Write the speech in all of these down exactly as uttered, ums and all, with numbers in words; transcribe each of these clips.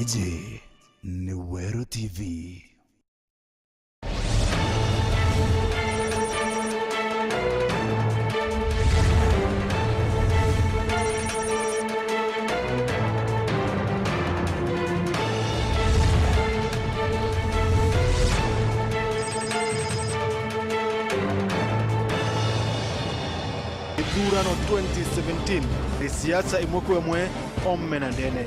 Iji ni Weru T V. Ithurano twenty seventeen ni siasa imwe kwa imwe oome na ndene.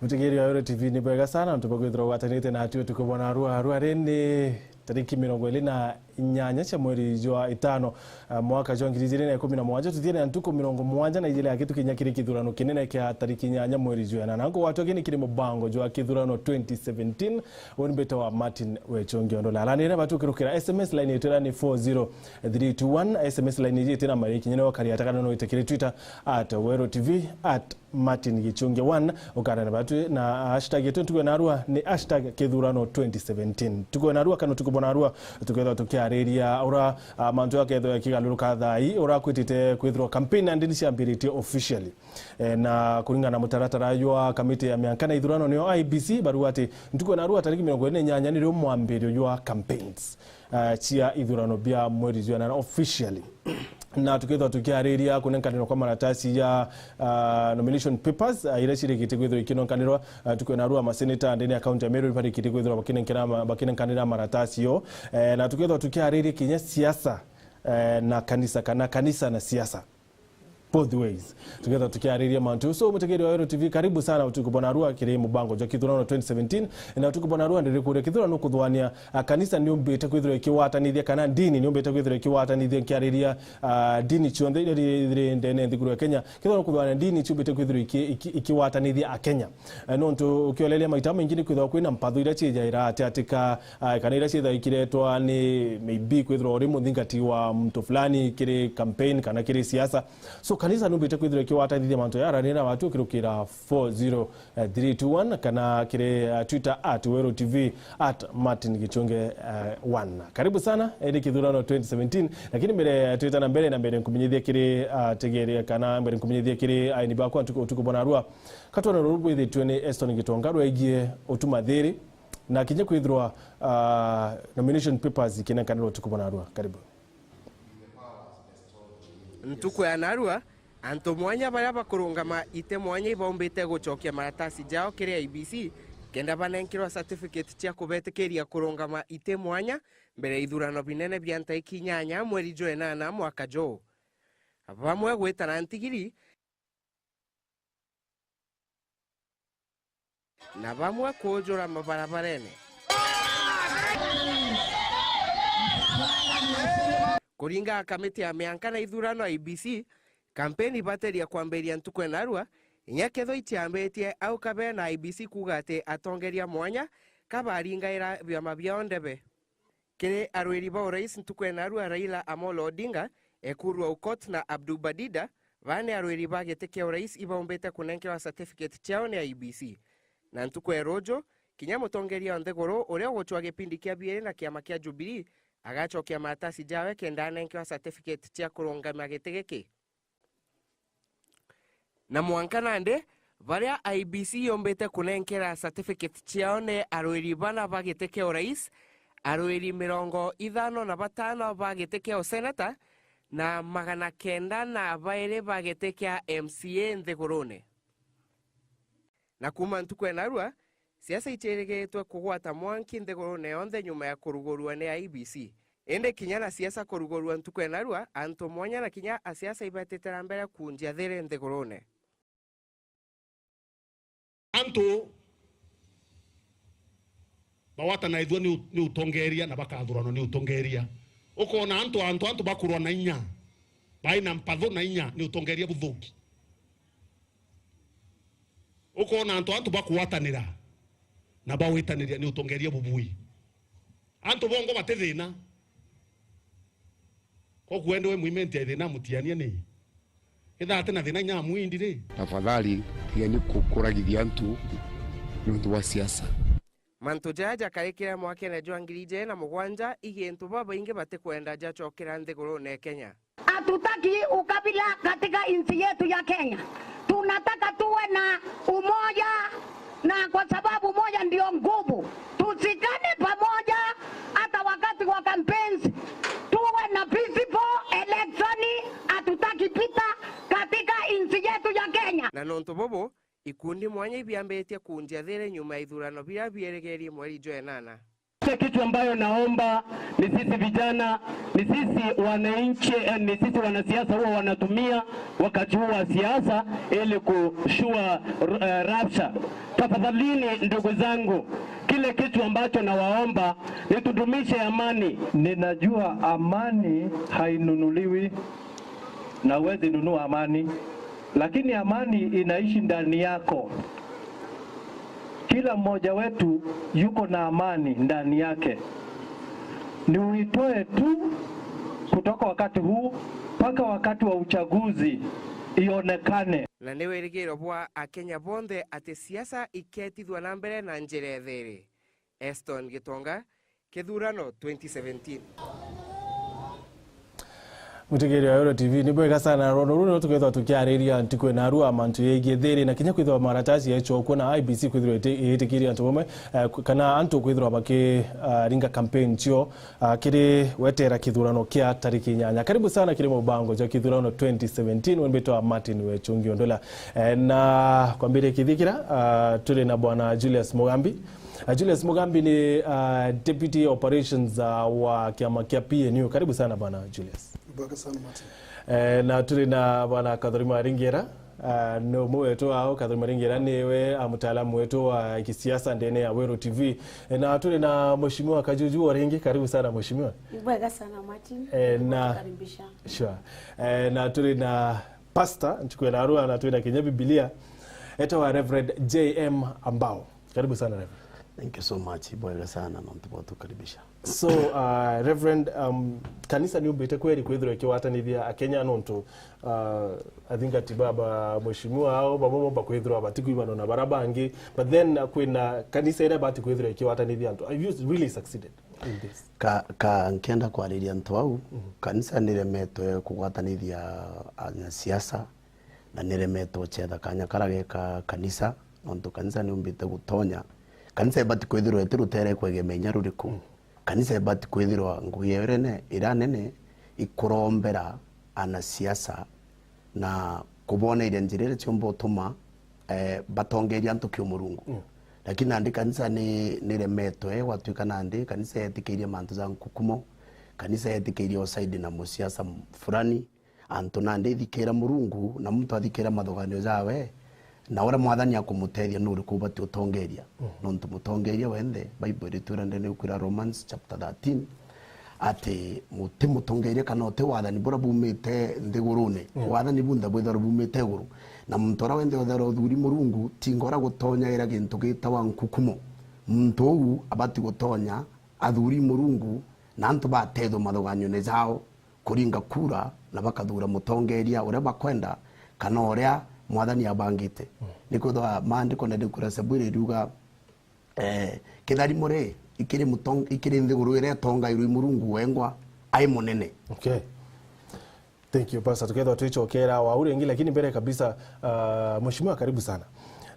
Mutegeri wa Weru T V, ni bwega sana nontu bwa kwithirwa ugwatanite natwi utuku bwa narua. Arua ri ni tariki mirongo iri na inyanya cia mweri jwa itano, ah, mwaka jwa ngiri ijiri na ikumi na mugwanja. Tuthiire na ntuku mirongo mugwanja na ijiri akitu kinya kiri kithurano kinene kia tariki inyanya mweri jwa inana. Nkugwatwa kini kiri mubango jwa kithurano twenty seventeen. Uni mbitawa Martin Wechungi Ondole. Alanire batukirukira S M S line yetu iria ni four zero three two one. S M S line iji itina mariki, nyene ukari atakana no wite kiri Twitter at Weru T V, at Martin Gichunge one, ukara na batwi na hashtag yetu ntuku ya narua ni hashtag kithurano twenty seventeen. Ntuku ya narua kana utuku bwa narua, tukethirwa tukiariria ura, ah, mantu jakethirwa yakigaruruka thaa ii, ura kwitite kwithirwa campaign na ndini ciambiritie officially. Eh, na kuringana na mutaratara jwa kamiti ya mianka na ithurano, niyo I E B C, barua ati ntuku ya narua tariki mirongo iri na inyanya nirio mwambirio jwa campaigns, ah, cia ithurano bia mweri jwa inana officially. Na tukethirwa tukiariria kunenkanirwa kwa maratasi ya, ah, nomination papers, ah, iria cirikite kwithirwa ikinenkanirwa, ah, ntuku ya narua maseneta ndene ya kaunti ya Meru barikite kwithirwa bakinenkera ma-, bakinenkanira maratasi yo. Eh, na tukethirwa tukiariria kinya siasa, eh, na kanisa, kana kanisa na siasa. Both ways. Tukethirwa tukiariria mantu. So, mutegeri wa Weru T V, karibu sana utuku bwa narua kiri mubango jwa kithurano twenty seventeen. Na utuku bwa narua ndirikuria kithurano kuthwania, ah, kanisa niumbite kwithirwa ikiwatanithia kana ndini niumbite kwithirwa ikiwatanithia nkiariria, ah, ndini cionthe iria iri ndene nthiguru ya Kenya. Kethirwa kuthwa na ndini ciumbite kwithirwa iki-, iki-, ikiwatanithia Akenya. Eh, nontu ukioleria maita maingi ni kwithirwa kwina mpatho iria ciijaira ati, ati ka, ah, kana iria ciithagwa ikiretwa ni maybe kwithirwa uri muthingati wa muntu fulani kiri campaign kana kiri siasa. So, kanisa numbite kwithirwa ikiwatanithia mantu ya arania na watu ukirukira four zero three two one kana kiri, ah, Twitter at Weru T V, at Martin Gichunge, eh, one. Karibu sana, iri kithurano twenty seventeen, lakini mbere, eh, twita na mbere na mbere nkumenyithia kiri, ah, tegeria kana mbere nkumenyithia kiri aini bakwa ntuku, utuku bwa narua. Katwana ruru bwithitwe ni Eston Gitonga rwegie utumathiri na kinya kwithirwa, ah, nomination papers ikinenkanirwa utuku bwa narua. Karibu. Ntuku ya narua, antu mwanya baria bakurungama ite mwanya ibaumbite gucokia maratasi jao kiri I E B C kenda banenkerwa certificate cia kubetikiria kurungama ite mwanya mbere ya ithurano binene bia ntariki inyanya mweri jwa inana mwaka juu. Bamwe gwitana ntigiri, na bamwe kuujura mabarabarene. Kuringana na kamiti ya mianka na ithurano I E B C, kampeni ibateria kwambiria ntuku ya narua, inya kethwa iciambitie au kabere na I E B C kuuga ati atongeria mwanya kabaringaira biama biao ndebe. Kiri arwiri ba urais ntuku ya narua, Raila Amolo Odinga, Ekuru Aukot na Abdul Badida, baa ni arwiri ba giti kia urais ibaumbite kunenkerwa certificate ciao ni I E B C. Na ntuku ya ruju, kinya mutongeria o nthiguru uria ugucwa gipindi kia biiri na kiama kia Jubilee agacokia maratasi jawe kenda anenkerwa certificate cia kurungama giti giki. Na mwanka nandi, baria I E B C yumbite kunenkera certificate ciao ni arwiri bana ba giti kia urais, arwiri mirongo ithano na batano ba giti kia useneta, na magana kenda na bairi ba giti kia M C A nthigurune. Na kuuma ntuku ya narua, siasa iciirigitwe kugwata mwanki nthigurune yonthe nyuma ya kurugurua ni I E B C. Indi kinya na siasa kurugurua ntuku ya narua, antu mwanya na kinya asiasa ibatite na mbere kunjia thiri nthigurune. Antu bagwatanaithua ni u-, ni utongeria na bakathuranwa ni utongeria. Ukoona antu, antu, antu bakurwa na inya, baina mpatho na inya, ni utongeria buthuki. Ukoona antu, antu bakugwatanira na bawitaniria, ni utongeria bubui. Antu bongo bati thina. Koguo ende we mwimenti ai thina amutiania ni? Etha ati na thina inya amwindi ri? Tafadhali, tigeni kukuragithia antu niuntu bwa siasa. Mantu jaya jakarikire mwakene jwa ngiri ijiri na mugwanja, igintu babaingi batikwenda jacokera nthigurune ya Kenya. A Hatutaki ukabila katika nchi yetu ya Kenya. Tunataka tuwe na umoja, na kwa sababu umoja ndio nguvu. Tushikane pamoja, hata wakati wa campaigns tuwe na peaceful election. Hatutaki vita katika nchi yetu ya Kenya. Na nontu bubu, ikundi mwanya ibiambitie kunjia thiiri nyuma ya ithurano biria bierigerie mweri jwa enana. Ile kitu ambayo naomba ni sisi vijana, ni sisi wananchi, eh, ni sisi wanasiasa huwa wanatumia wakati huu wa siasa ili kushua, eh, rapsha. Tafadhalini, ndugu zangu, kile kitu ambacho nawaomba ni tudumishe amani. Ninajua amani hainunuliwi na huwezi nunua amani, lakini amani inaishi ndani yako. Kila mmoja wetu yuko na amani ndani yake. Ni uitoe tu kutoka wakati huu mpaka wakati wa uchaguzi ionekane. Na ni wirigiro bwa Akenya bonthe ati siasa iketithua na mbere na njira etheri. Eston Gitonga, Kithurano twenty seventeen. Mwitikiri wa Ero T V, ni bwega sana. Rwono ruu nio tukethwa tukiariria ntuku ina arua mantu yegie thiri, na kinya kwithirwa maratasi yaichwa kuona I B C kwithirwa iti-, iitikiria antu bamwe, eh, ku-, kana antu kwithirwa baki, ah, ringa campaign cio, ah, kiri wetera kithurano kia tariki inyanya. Karibu sana kiri mubango jwa kithurano twenty seventeen. We mbitwa Martin Wechungi Ondola. Eh, na kwambiria kithikira, ah, turi na bwana Julius Mugambi. Ah, Julius Mugambi ni, ah, Deputy Operations, ah, wa kiama kia P N U. Karibu sana bwana Julius. Bwega sana, Martin. Eh, na turi na bwana Kathuri Maringera. Ah, ni umwe wetu wao, Kathuri Maringera niwe, ah, mtaalamu wetu wa kisiasa ndene ya Weru T V. Eh, na turi na Mheshimiwa Kajuju Oringi. Karibu sana mheshimiwa. Bwega sana, Martin. Eh, na kukaribisha. Sure. Eh, na turi na pastor, ntuku ina arua, na turi na kinya Biblia. Etawa Reverend J M Ambao. Karibu sana, Reverend. Thank you so much. Bwega sana, nontu bwatukaribisha. So, uh, Reverend, um, kanisa ni umbite kweri kwithirwa ikiwatanithia Akenya nontu, uh, I think ati baba mheshimiwa ao bamwe bomba kwithirwa batikwigua na bara bangi, but then, uh, kwina kanisa iria bati kwithirwa ikiwatanithia antu. Have you really succeeded in this? Ka, ka nkenda kwariria antu au, mhm, kanisa niremetwe kugwatanithia anasiasa, na niremetwe gucetha kanya kara geka kanisa, nontu kanisa niumbite gutonya. Kanisa ibati kwithirwa iti rutere kwegemea inya ruriku. Mm. Kanisa ibati kwithirwa ngugi yayo irene, iria nene, ikurombera anasiasa na kuboneria njira iria ciumba utuma, eh, batongeria antu kiumurungu. Mm. Lakini nandi kanisa ni, niremetwe, gwatuika nandi kanisa yetikiirie mantu ja nkukumo, kanisa yetikiirie osaidi na musiasa fulani, antu nandi ithikira Murungu, na muntu athikira mathuganio jawe, na uria Mwathani akumutethia nuriku ubati utongeria? Mhm. Nontu mutongeria wenthe, Bible iritwira ndene ukwira Romans chapter thirteen, ati muti mutongeria kana uti wathani buria bumite nthigurune. Mm. Wathani bunthe bwithagirwa bumite iguru. Na muntu uria wenthe withagirwa uthuri Murungu, tinga uria gutonyaira gintu gitawa nkukumo. Muntu uu abati gutonya athuri Murungu na antu batethwe mathuganione jao, kuringa kura na bakathura mutongeria uria bakwenda kana uria Mwathani abangite. Mm. Nikwithwa maandiko nende kwira Saburi iriuga, eh, kitharimo ri, ikiri mutong-, ikiri nthiguru iria itongairwe i Murungu wengwa ai munene. Okay. Thank you, Pastor. Tukethwa twichokera wau ringi, lakini mbere kabisa, uh, Mheshimiwa, karibu sana.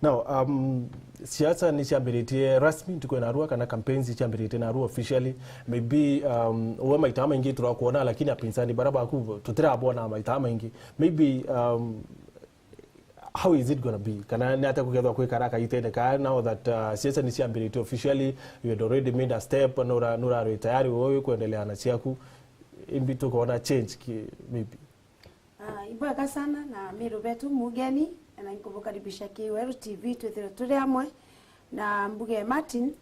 Now, um, siasa ni ciambiritie rasmi, ntuku ina arua, kana campaigns ciambiritie na arua officially. Maybe, um, we maita maingi turakuona, lakini apinzani bara baku tutirabona maita maingi. Maybe, um, how is it gonna be? Kana ni atia kugethwa kwikara kaitene ka now that, uh, siasa ni ciambiritie officially, you had already made a step, nura, nura tayari wewe kuendelea na ciaku, imbi tukaona change ki, maybe? Ah, ibwega sana na Meru betu mugeni, na nkubukaribisha ki Weru T V, twithirwe turi amwe. Na mbuge Martin,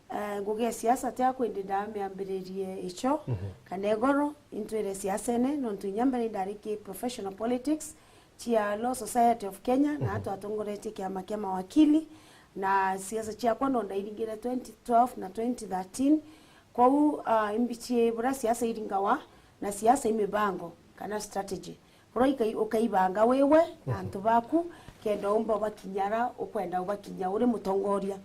eh, ngugi ya siasa tia kwindi ndamiambiririe icho, mhm, kana igoro, intwire siasene, nontu inya mbere indari ki professional politics, chia Law Society of Kenya, na, mhm, atwatongoretie kiama kia mawakili, na siasa chiakwa no ndairingire twenty twelve na twenty thirteen. Kwou, ah, imbichie buria siasa iringawa, na siasa i mibango kana strategy. Buria ikai-, ukaibanga wiwe na, mhm, antu baku, kenda umba ubakinya ara ukwenda ubakinya uri mutongoria.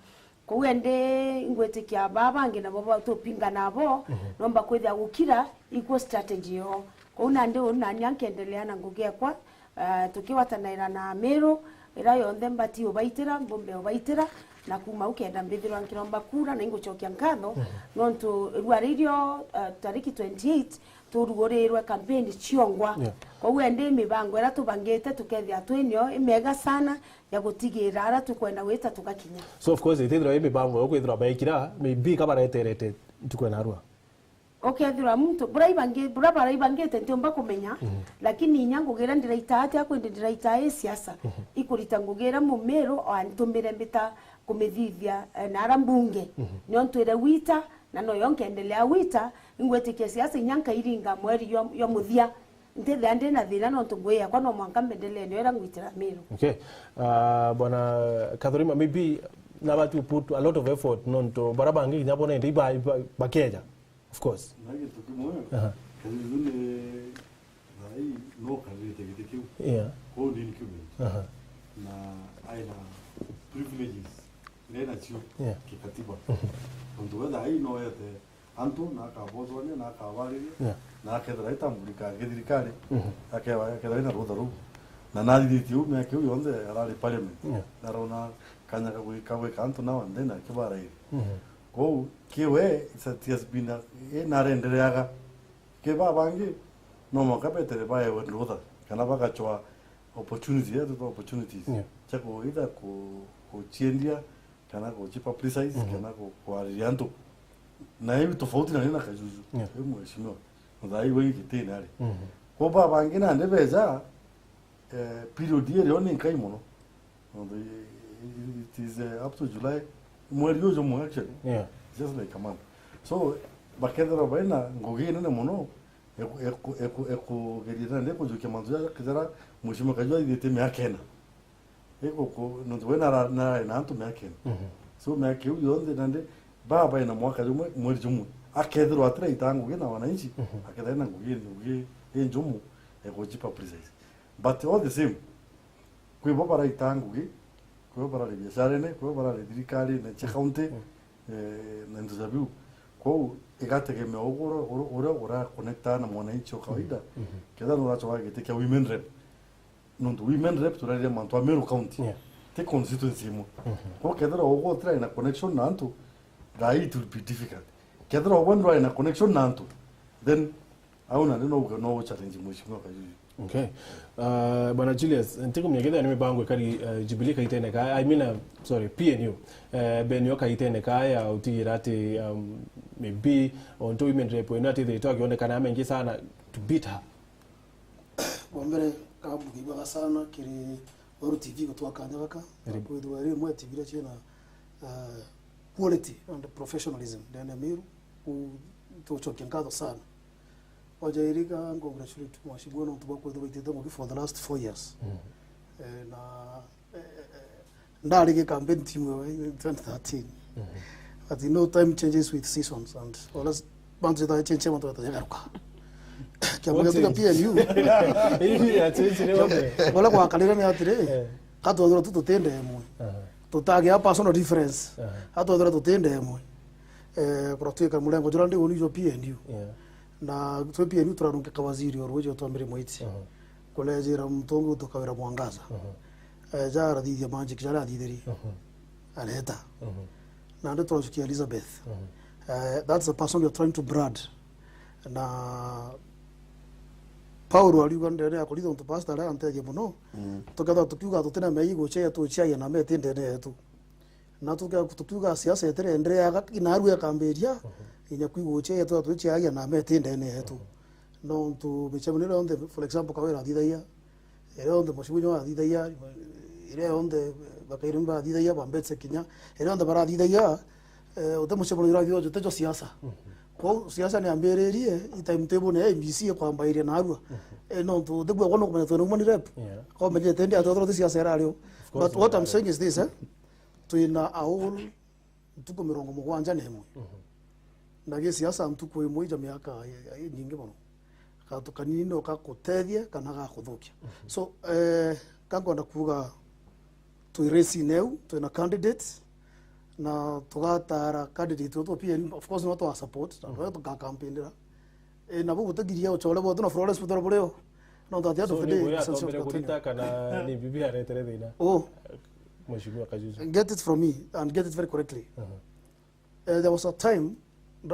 Kwou indi ingwitikia baa bangi nabo ba-, tupingana nabo, mhm, nomba kwithia gukira ikuo strategy yo. Kou nandi uu nani ankendelea na ngugi ekwa, eh, tukigwatanaira na Miru, ira yonthe mbati ubaitira, mbumbe ubaitira, na kuma u kenda mbithirwa nkiromba kura na ingucokia nkatho, nontu rua ririo, eh, tariki twenty-eight turugurirwe campaign ciongwa. Yeah. Kou endi mibango ira tubangite tukethia twinio imega sana ya gutigira ara tukwenda gwita tugakinya. So of course, itithirwa i mibango yo kwithirwa baikira, maybe ka bareterete ntuku ya narua. Ukethirwa muntu, bura ibangi-, bura baraibangite ntiumba kumenya, lakini inya ngugi iria ndiraita atia, kwindi ndiraita i siasa, ikurita ngugi iria mumiru o antumire mbita kumithithia, eh, na ara mbunge. Nio ntwire wita, na noyo nkendelea wita, ingwitikia siasa inya nkairinga mweri jwa, jwa muthia. Ntithia ndi na thina nontu ngugi yakwa no mwanka mbendelee nio iria ngwitira Miru. Okay. Uh, Bwana Kathurima, maybe nabati u put a lot of effort nontu bara bangi kinya bona indi iba, iba, bakeja. Of course. Na gintu kimwe, aha, Kariu ni thaai no karite giti kiu. Yeah. Kwou ni incumbent. Aha. Na aina privileges iria nacio, yeah, kikatiba. Tontu we thaai no ete antu, na akabocwania, na akabariria, yeah, na akethira aitambulika githirikari, mhm, akeba-, akethira aina rutha ruu. Na nathithitie uu miaka iu yonthe arari parliament. Yeah. Narona kanya ka gwi-, ka gwika antu now and then akibarairi. Mhm. Kwou, ki we, it has been a, i narendereaga. Ki ba bangi, no mwanka betere baewe rutha, kana bagacwa opportunity, eh, opportunities, yeah, cia ku-, either ku-, kuciendia, kana kuci publicize, mhm, kana ku-, kwariria antu. Na iu tofauti na nina Kajuju, yeah, i mheshimiwa. Thaai we gitine ari. Mhm. Kwou ba bangi nandi beja, eh, period irio ni nkai mono. Nontu i-, i-, it is, eh, up to July. Mweri uju umwe actually. Yeah. Just like a month. So, bakethirwa baina ngugi nene mono, eku-, eku-, eku-, ekugeria nandi kujukia mantu ja, jara Mheshimiwa Kaju aithitie miaka ina. Iguku, nontu we nara-, narari na antu miaka ina. Mhm. So, miaka iu yonthe nandi, baba ina mwaka jumwe, mweri jumwe. Akethirwa atiraita ngugi na wananchi, mhm, akethirwa ina ngugi, ngugi injumu, ekuji publicize. But all the same, kwi bo baraita ngugi, kwi bo barari biasharene, kwi bo barari thirikarine cia county, mm, eh, na into cia biu. Kwou igategemea uguo ura-, ura-, uria ura connecta na mwananchi o kawaida. Mhm. Kethira nuracoka giti kia women rep. Nontu women rep turariria mantu a Meru County. Yeah. Ti constituency imwe. Mhm. Kwou kethira uguo utiraina connection na antu, thaai it will be difficult. Kethira uguo nduraina connection na antu, then Au nandi no uga no challenge mheshimiwa Kajuju. Okay. Uh, Bwana Julius, ntikumenya kethira ni mibango ikari, uh, Jubilee kaitene ka, I mean, uh, sorry, P N U. Uh, Benio kaitene ka ya utigira ati, um, maybe ontu women rep wenu atithiritwe akionekana amengi sana to beat her. Bwa mbere, kambuge ibwega sana kiri Weru T V gutwa kanya gaka. Karibu. Kwithirwa iri imwe ya T V iria ciina, uh, quality and professionalism ndene ya Meru. Ku-, tucokia nkatho sana. Oja iri ka congratulate mheshimiwa nontu bwa kwithirwa itite ngugi for the last four years. Mm. Eh, na, eh, eh, eh, ndari gi campaign team yo in twenty thirteen. Mhm. But you know, time changes with seasons and unless bantu jita change, bantu bata jagaruka. Kia mugatu kia P N U. Ii ya change ni wambe. Wala kwa kalira ni atiri. Eh. Katwethirwa tu tutinde imwe. Aha. Tutagia personal difference. Aha. Atwethirwa tutinde imwe. Eh, kuratwika murengo jura ndi uni jo P N U. Yeah. Na twe P N U turarunga kawaziri o rwiji twambire mwiti. Aha. Kulejera mutongo tukawira mwangaza. Aha. Eh, jara thithia magic, jara thithiri. Aha. Areta. Aha. Na ndi turacukia Elizabeth. Aha. Eh, that's a person you're trying to brand. Na Paulo ariuga ndene ya Korintho, ntu pastor aria antethia muno. Mm. Tukethirwa tukiuga tutina mei gucia yetu, ciaia na meti ndene yetu. Na tuke-, tukiuga siasa itirendereaga narua ikambiria, mhm, inya kwigua ucia yetu, twi ciaia na meti ndene yetu. Mhm. Nontu micemanio iria yonthe, for example, Kawira athithagia, iria yonthe Mheshimiwa Nyawa athithagia, iria yonthe Bakairumi bathithagia, Bambetse kinya, iria yonthe barathithagia, eh, uti mucemanio urathithagio uti jo siasa. Mhm. Kwou siasa ni ambiririe, i timetable ni ya M B C ikwambairia narua. Mhm. Eh, nontu uti bua kwona kumenya twina women rep. Yeah. Komenyete ndi atwethirwa ti siasa irario. Of course. But what I'm saying is this, eh? Twina a whole ntuku mirongo mugwanja na imwe. Mhm. Na gi siasa ntuku imwe ija miaka i-, i-, inyingi mono. Kantu kanini no gakutethie kana gakuthukia. Mhm. So, eh, ka nkwenda kuuga twi race-ini iu, twina candidates, na tugatara candidate wetu P N, of course, no twa support, na, mhm, no tugacampaignira. Eh, nabo gutagiria uchore bwetu na Florence Butoro bureo. No, that at the end of the day, it's a continue. Kurita kana ni bibi aretere thina? Oh. Mheshimiwa Kajuju. Get it from me and get it very correctly. Uh-huh. Eh, there was a time,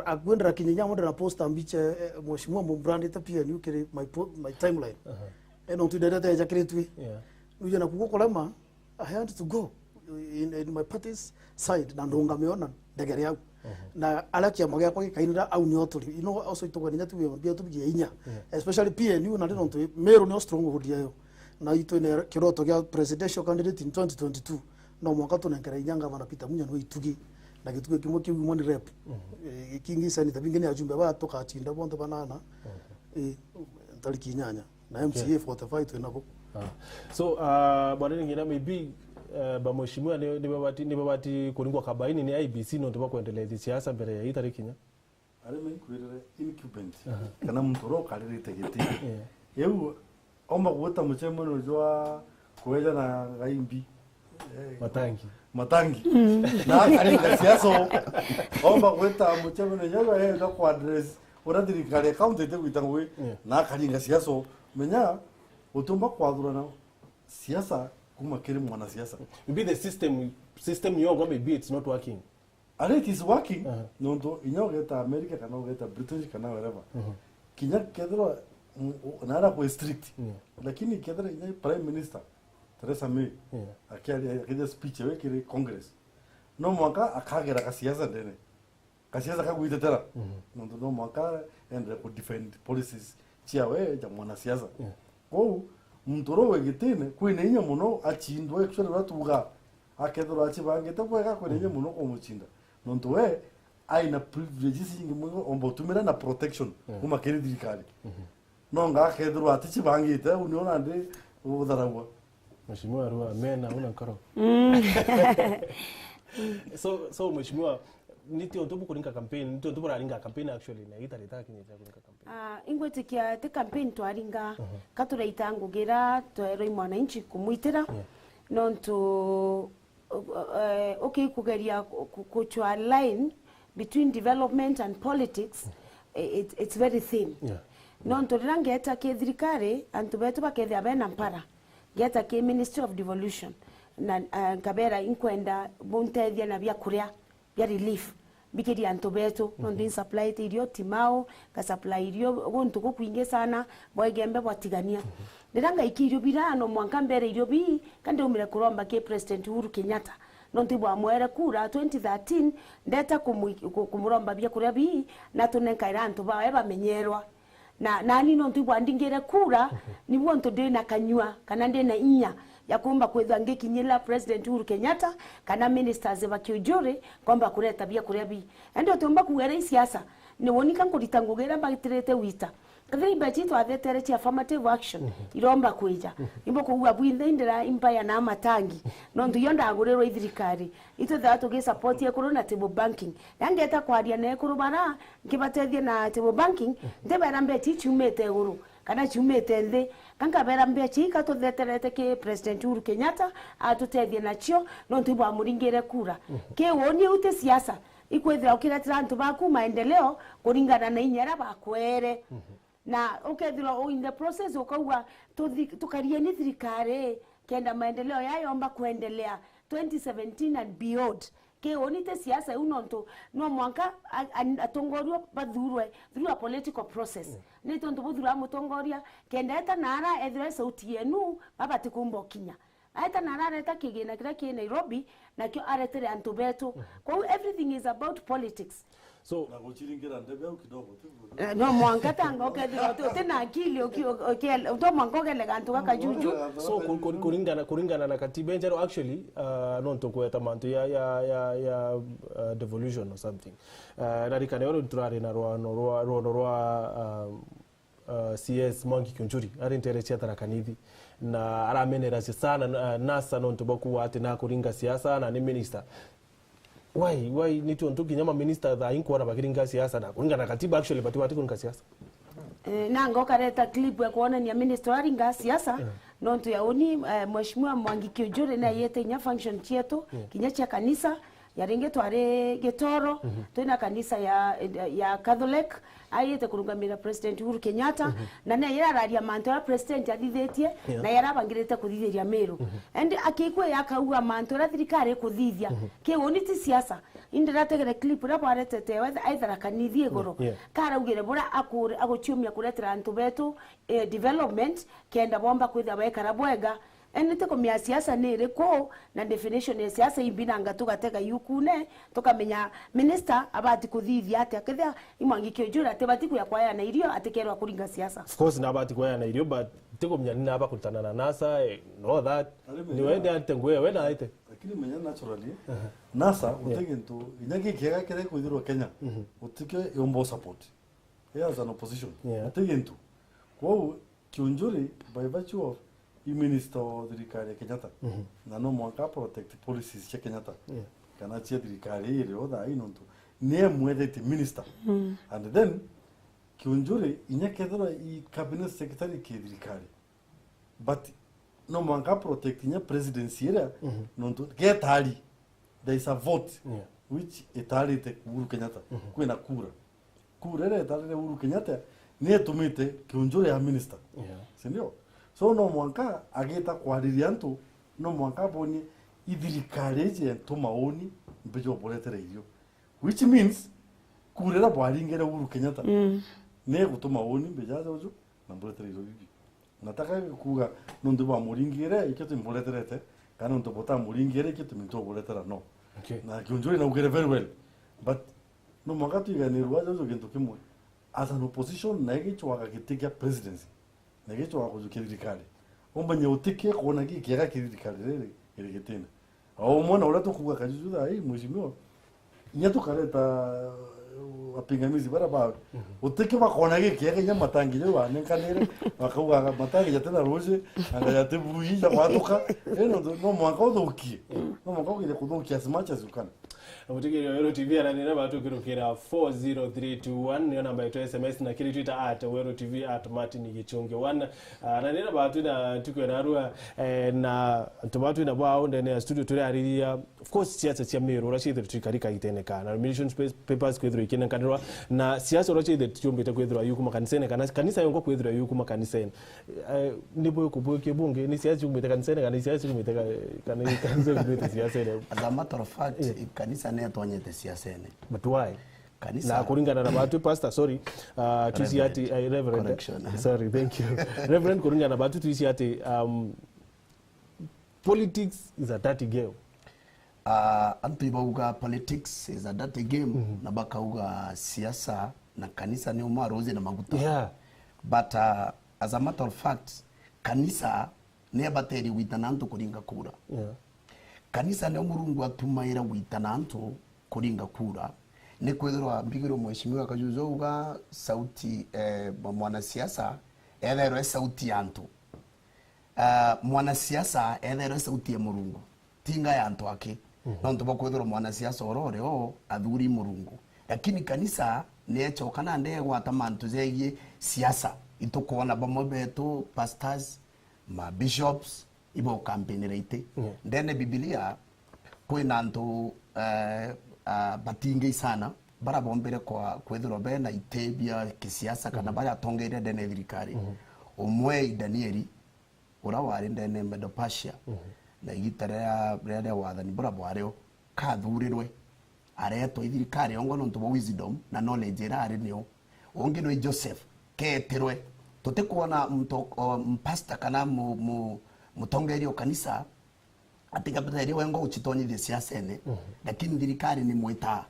akwendera kinyinya mo ndira posta mbicha, eh, Mheshimiwa Mubrandite P N U kiri my po-, my timeline. Uh-huh. Eh, no, tu ndere te jakiritwe. Yeah. Nuje na kugo kurema, I had to go in, in my party's side, na ndungame ona ndegere au. Mhm. Na aria kiama giakwa gikainira au nio turi. You know, also itugania tu bia, bia tubigie inya. Yeah. Especially P N U, na nontu Meru nio stronghold yayo. Na itwine kiroto gia presidential candidate in twenty twenty-two. No mwanka tunenkere inya ngavana Peter Munya nwe itugi. Na gitugi kimwe kiu imwe ni rep. Mhm. Eh, kingi senator bingi ni ajumbe ba tukatinda bonthe banana. Mhm. Eh, ntariki inyanya. Na M C A forty-five twinabo. Ah. So, uh, bwana Ngina, maybe, uh, ba mheshimiwa ni, ni babati, ni babati kuringwa kabaini ni I E B C nontu bwa kwendelethia siasa mbere ya itariki inya? Ari menkwirire incumbent. Aha. Kana muntu uria ukaririte giti. Yeah. Iu, omba gwita mucemanio jwa kweja na Gaimbi. Eh, Matangi. Matangi. Na akaringa siasa. Omba gwita mucemanio jwa, eh, jwa ku address uria thirikari ya county itigwita ngui. Yeah. Na akaringa siasa. Menya, utiumba kwathurana siasa kuma kiri mwanasiasa. Maybe the system, system yongwa, maybe it's not working. And it is working, aha, nontu inya ugeta America, kana ugeta British, kana wherever. Mhm. Kinya kethirwa, mm, u-, naara kwi strict. Yeah. Lakini kethirwa inya Prime Minister Theresa May, yeah, akiaria, akija speech ewe kiri Congress, no mwanka akagera gasiasa ndene. Gasiasa kagwitetera. Mhm. Nontu no mwanka endere ku defend policies ciawe ja mwanasiasa. Yeah. Kwou, muntu uria wi gitine, kwina inya mono acindwa, actually uria tuuga, akethirwa acibangite bwega, kwina inya mono kumucinda. Nontu we, aina privileges ingi mono, omba utumira na protection, yeah, kuma kiri thirikari. Mhm. No nga akethirwa aticibangite, u nio nandi utharagwa. Mheshimiwa Arua, amen, hauna nkoro. Mm. So, so, Mheshimiwa, ni ti untu bukuringa campaign, ni ti untu buraringa campaign actually, na itarita kinyite kuringa campaign. Ah, ingwitikia ti campaign twaringa, mhm, ka turaita ngugira twerwa i mwananchi kumwitira. Yeah. Nontu, eh, ukikugeria ku-, ku-, kuchwa line between development and politics, eh, it, it's very thin. Yeah. Nontu riria ngeta ki thirikari, antu betu bakethia bena mpara. Ngeta ki Ministry of Devolution, na, eh, nkabera inkwenda buntethia na biakuria bia relief, mbikirie antu betu, nontu, mhm, insuppliete irio Timau, ngasupply irio guntu gukwingi sana, bwa Igembe, bwa Tigania. Mhm. Riria ngaikia irio biria, no mwanka mbere irio bii, ka ndiumire kuromba ki President Uhuru Kenyatta. Nontu ibwamwere kura twenty thirteen, ndeta kumwi-, ku-, kumuromba biakuria bii, na tunenkaira antu bawe bamenyerwa. Na, nani nontu ibwandingire kura, mhm, nibuo ntu ndi na kanyua, kana ndi na inya ya kuumba kwithwa ngikinyira President Uhuru Kenyatta, kana ministers ba kiujuri, nkomba kureta biakuria bii. Indi utiumba kuuga iria i siasa, ni woni ka nkurita ngugi iria mbagitirite gwita. Kethira imbeca itwathetere cia affirmative action, mhm, iromba kwija. Mhm. Imbo kuuga bwinthe indira imbaya na matangi. Nontu iyo ndagurirwe i thirikari. Itwithaga tugisupport ekuru na table banking. Na ngeta kwaria na ekuru bara, nkibatethia na table banking, mhm, ntibera mbeca ii ciumite iguru, kana ciumite nthi. Ka nkabera mbeca ii ka tutheterete ki President Uhuru Kenyatta, atutethie nacio, nontu ibwamuringire kura. Mhm. Ki woni iu ti siasa, ikwithira ukiretera antu baku maendeleo kuringana na inya iria bakwere. Mhm. Na ukethirwa u in the process ukauga, "Tuthi-, tukarieni thirikari, kenda maendeleo yaya yomba kuendelea twenty seventeen and beyond." Ki uni ti siasa iu, nontu no mwanka a-, a-, atongoria bathurwe through a political process. Mm. Ni tontu buthuraga mutongoria, kenda eta naara ethirwa e sauti yenu, babati kumba ukinya. Aeta na arareta kigina kiria ki Nairobi, nakio aretere antu betu. Mhm. Kwou everything is about politics. So, na guchiringira ndebe au kidogo tu. Eh, no mwanka tanga ukethirwa uti, uti na akili uki-, uki-, ukiele-, to mwanka ukele gantu gaka juju. So, ku-, ku-, kuringana, kuringana na katiba enjeru, actually, uh, nontu kweta mantu ya, ya, ya, ya, uh, devolution or something. Uh, narikane oro turari na rwano rwa, rwano rwa, um, uh, C S Mwangi Kiunjuri, ari ntere cia Tharaka Nithi, na arameneracia sana, uh, NASA nontu bwa kuuga ati nakuringa siasa na ni minister. Why? Why? Ni tiontu kinya ma minister thaa inkwona bakiringa siasa na kuringana na katiba, actually, bati, bati kuringa siasa. Eh, nanga ukareta clip ya kuonania minister aringa siasa, eh, nontu ya uni, eh, Mheshimiwa Mwangi Kiunjuri ni ayete inya function cietu, eh, kinya cia kanisa, Ya ringi twari Gitoro, twina kanisa ya, ya Catholic, aite kurungamira President Uhuru Kenyatta, na ni yararia mantu ya President athithitie, Yeah. na yarabangirite kuthithiria Meru. And akigua yakauga mantu aria thirikari ikuthithia, kiu ni ti siasa. Indi rategere clip iria bwaretete, aithara kanithi iguru. Yeah. Karaugire bura akure-, aguciumia kuretera antu betu, eh, development, kenda bomba kwithira baikara bwega. Indi ti kumia siasa ni iriku, na definition ya siasa imbi nanga tugatega yukune, tukamenya minister abati kuthithia atia. Kethira i Mwangi Kiunjuri atibati kuya kwayana irio, atikerwa kuringa siasa. Of course, nabati kwayana irio, but ti kumenya ni naba kurutana na NASA, eh, no that. Ari menya. Ni wende ante ngwe, we na aite. Lakini menya naturally, NASA, Yeah. uti gintu, inya gikiega kiria kwithirwa Kenya, Mhm. utikio yombo support. He as an opposition. Yeah. Uti gintu. Kwou, Kiunjuri, by virtue of i minister o thirikari ya Kenyatta, Mhm. na no mwanka protect policies cia Kenyatta, Yeah. kana cia thirikari iri o thaa ii nontu ni emwethetie minister. Mm. And then, Kiunjuri, inya kethirwa i cabinet secretary ki thirikari, but no mwanka protect inya presidency iria, Mhm. nontu getari, there is a vote Yeah. which itarite Uhuru Kenyatta, Mhm. kwina kura. Kura iria itarire Uhuru Kenyatta ni itumite Kiunjuri ya minister. Yeah. Si ndio? So no mwanka agita kwariria antu, no mwanka abonie i thirikari iji yentu mauni mbija uburetere irio. Which means, kura iria bwaringire Uhuru Kenyatta Mm. ni igutuma uni mbija jojo na mburetere irio bibi. Nataka kuuga nontu bwamuringire, ikio timbureterete, kana nontu butamuringire, ikio timintu uburetera, no. Okay. Na Kiunjuri naugire very well. But no mwanka twiganirua jojo gintu kimwe. As an opposition, na igichwaga giti kia presidency, na igichwaga kujukia thirikari, umenye utikie kwona gikiega ki thirikari riri iri gitine. O umwe na uria tukuuga Kajuju thaa ii, mheshimiwa, inya tukareta, uh, apingamizi baria bawe. Mhm. Utikio bakona gikiega inya matangi jau wanenkanire, bakauga matangi jati na ruji, anga jati bui ja gwatuka. Eh, no, no mwanka uthukie. No mwanka ugire kuthukia as much as you can. Mutegeri wa Weru T V aranira batu kirukira four zero three two one, niyo namba yetu ya S M S, na kiri Twitter at Weru T V at Martin Gichungi one. Ah, aranira batu na tukwena arua, eh, na antu batu na bao ndene ya studio turi ariria. Of course, siasa cia Meru, uria ciithirwe twikarika iteneka, na nomination pa-, papers kwithirwa ikinenkanirwa, na siasa uria ciithirwe ciumbite kwithirwa yukuma kanisene, kana kanisa yongo kwithirwa yukuma kanisene. Eh, ni bwiko bwiki bungi, ni siasa ciumite kanisene, kana ni siasa ciumite ka-, kana ni kanisa ciumite siasene? As a matter of fact, Yeah. kanisa ni etonyete siasene. But why? Kanisa Na kuringana na batu, Pastor, sorry, uh, twisi Reverend. ati, uh, Reverend. Correction. Sorry, thank you. Reverend, kuringana na batu, twisi ati, um, politics is a dirty game. Ah, antu ibauga politics is a dirty game, Mhm. na bakauga siasa na kanisa ni umwe aruji na maguta. Yeah. But, ah, as a matter of fact, kanisa ni abateri gwitana antu kuringa kura. Yeah. Kanisa nio Murungu atumaira gwitana antu kuringa kura. Ni kwithirwa mbigirwe mheshimiwa Kajuju auga sauti, eh, mwanasiasa ethairwe sauti ya antu. Ah, mwanasiasa ethairwe sauti ya Murungu, ti nga ya antu aki. Mhm. Nontu bwa kwithirwa mwanasiasa oro ore o athuri Murungu. Lakini kanisa ni echoka nandi egwata mantu jegie siasa. Itukwona bamwe betu pastors, ma bishops, ibo campaignira iti. Yeah. Ndene Bibilia, kwina antu, eh, ah, batingi sana, bara bombire kwa kwithirwa bena iti bia kisiasa kana Mhm. baria atongeire ndene ya thirikari. Mhm. Umwe i Danieli, uria wari ndene ya Medo-Persia, Mhm. na igita riria, riria ria wathani buria bwario, kathurirwe, aretwa i thirikari yongo nontu bwa wisdom na knowledge iria ari nio. Ungi ni Joseph, ketirwe. Tutikwona mto-, o, mpastor kana mu-, mu-, mutongeria o kanisa atigateria wengwa gucitonyithia siasene, Mhm. lakini thirikari ni mwitaa.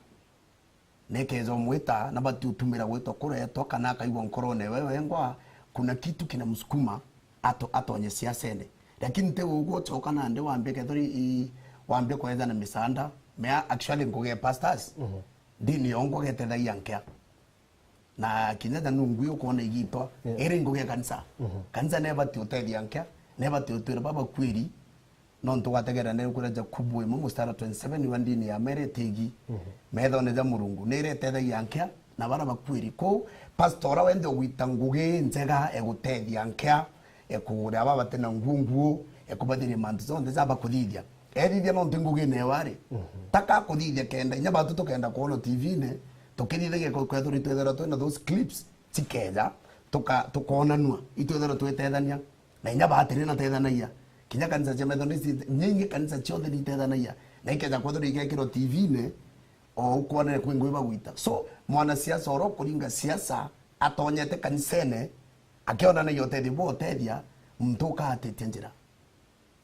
Nekeja umwita, nabati utumira gwitwa kuretwa, kana akaigua nkorone we wengwa, kuna kitu kinamsukuma ato-, atonye siasene. Lakini ti uguo uchoka nandi wambie kethira i, wambie kwethana misaanda, mea actually ngugi ya pastors, Mhm. ndini yongwa getethagia nkea. Na kinya ja nungu ukwona igitwa, Yeah. iri ngugi ya kanisa. Mhm. Kanisa nebati utethia nkea, nebati utwira baba kwiri, nontu gwategerera neri kuria Jakubu imwe mustari wa twenty-seven wa ndini ya mere tigi, Mhm. methone ja Murungu, niri itethagia nkea na bara bakwiri. Kou, pastor ura wende ugwita ngugi njega egutethia nkea, ekugurira baba bati na nguo nguo, ekubathiria mantu jonthe ja bakuthithia. Ethithia nontu ngugine ewe ari. Mhm. Taka kuthithia kenda, inya batu tukenda kwona T V-ini, tukithithagia ku-, kwethirwa itwethirwa twina those clips, cikeja, tuka-, tukonanua, itwethirwa twitethania. Na inya batiri na tethanagia. Kinya kanisa cia Methodist, nyingi kanisa ciothe nitethanagia. Na ikeja kwethirwa igekirwa T V-ini, o ukwonere kwi ngui bagwita. So, mwanasiasa oro kuringa siasa, atonyete kanisene, akionanagia utethio bwa utethia, muntu ukahatitia njira.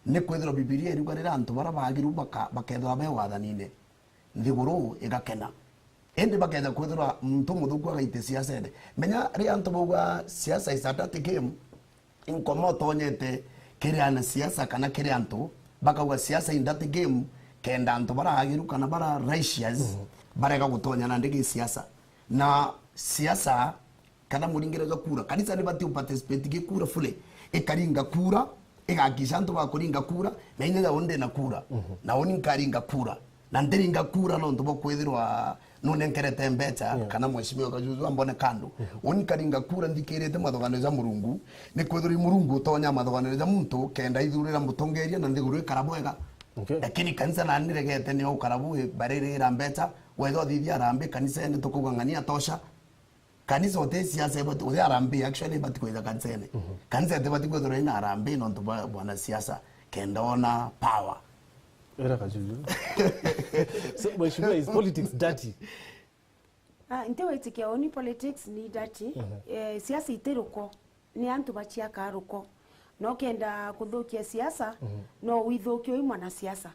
Ni kwithirwa Bibilia iriuga riria antu baria baagiru baka-, bakethirwa be wathanine, nthiguru igakena. Indi bakeja kwithirwa muntu muthuku agaite siasene. Menya riria antu bauga siasa is a dirty game, inkoma utonyete kiri ana siasa kana kiri antu bakauga siasa is a dirty game, kenda antu baria agiru kana baria righteous, mhm, barega gutonya nandi gi siasa. Na siasa kana muringire jwa kura. Kanisa nibati uparticipate gi kura fully. Ikaringa kura, igakisha antu bakuringa kura, na inya jao ndina kura. Mhm. Na uni nkaringa kura. Na ndiringa kura nontu bwa kwithirwa nunenkerete mbecha, yeah, kana mheshimiwa Kajuju ambone kando. Mhm. Uni nkaringa kura nthikirite mathoganio ja Murungu, ni kwithirwa i Murungu utonya mathoganio ja muntu kenda ithurira mutongeria na nthiguru ikara bwega. Okay. Lakini kanisa nani niregete nio ukara bu baririra mbecha, wetha uthithia arambi kanisene tukauga ng'ania tosha. Kanisa uti siasa ibati, uti harambee, actually ibati kwitha kanisene. Mhm. Kanisa itibati kwithirwa ina harambee nontu bwa bwana siasa, kenda ona power. Era Kajuju. So, mheshimiwa, is politics dirty? Ah, nti witikia uni politics ni dirty. Mhm. Eh, siasa iti ruko, ni antu baciakaa ruko. No kenda kuthukia siasa, mhm, no withukie wi mwanasiasa.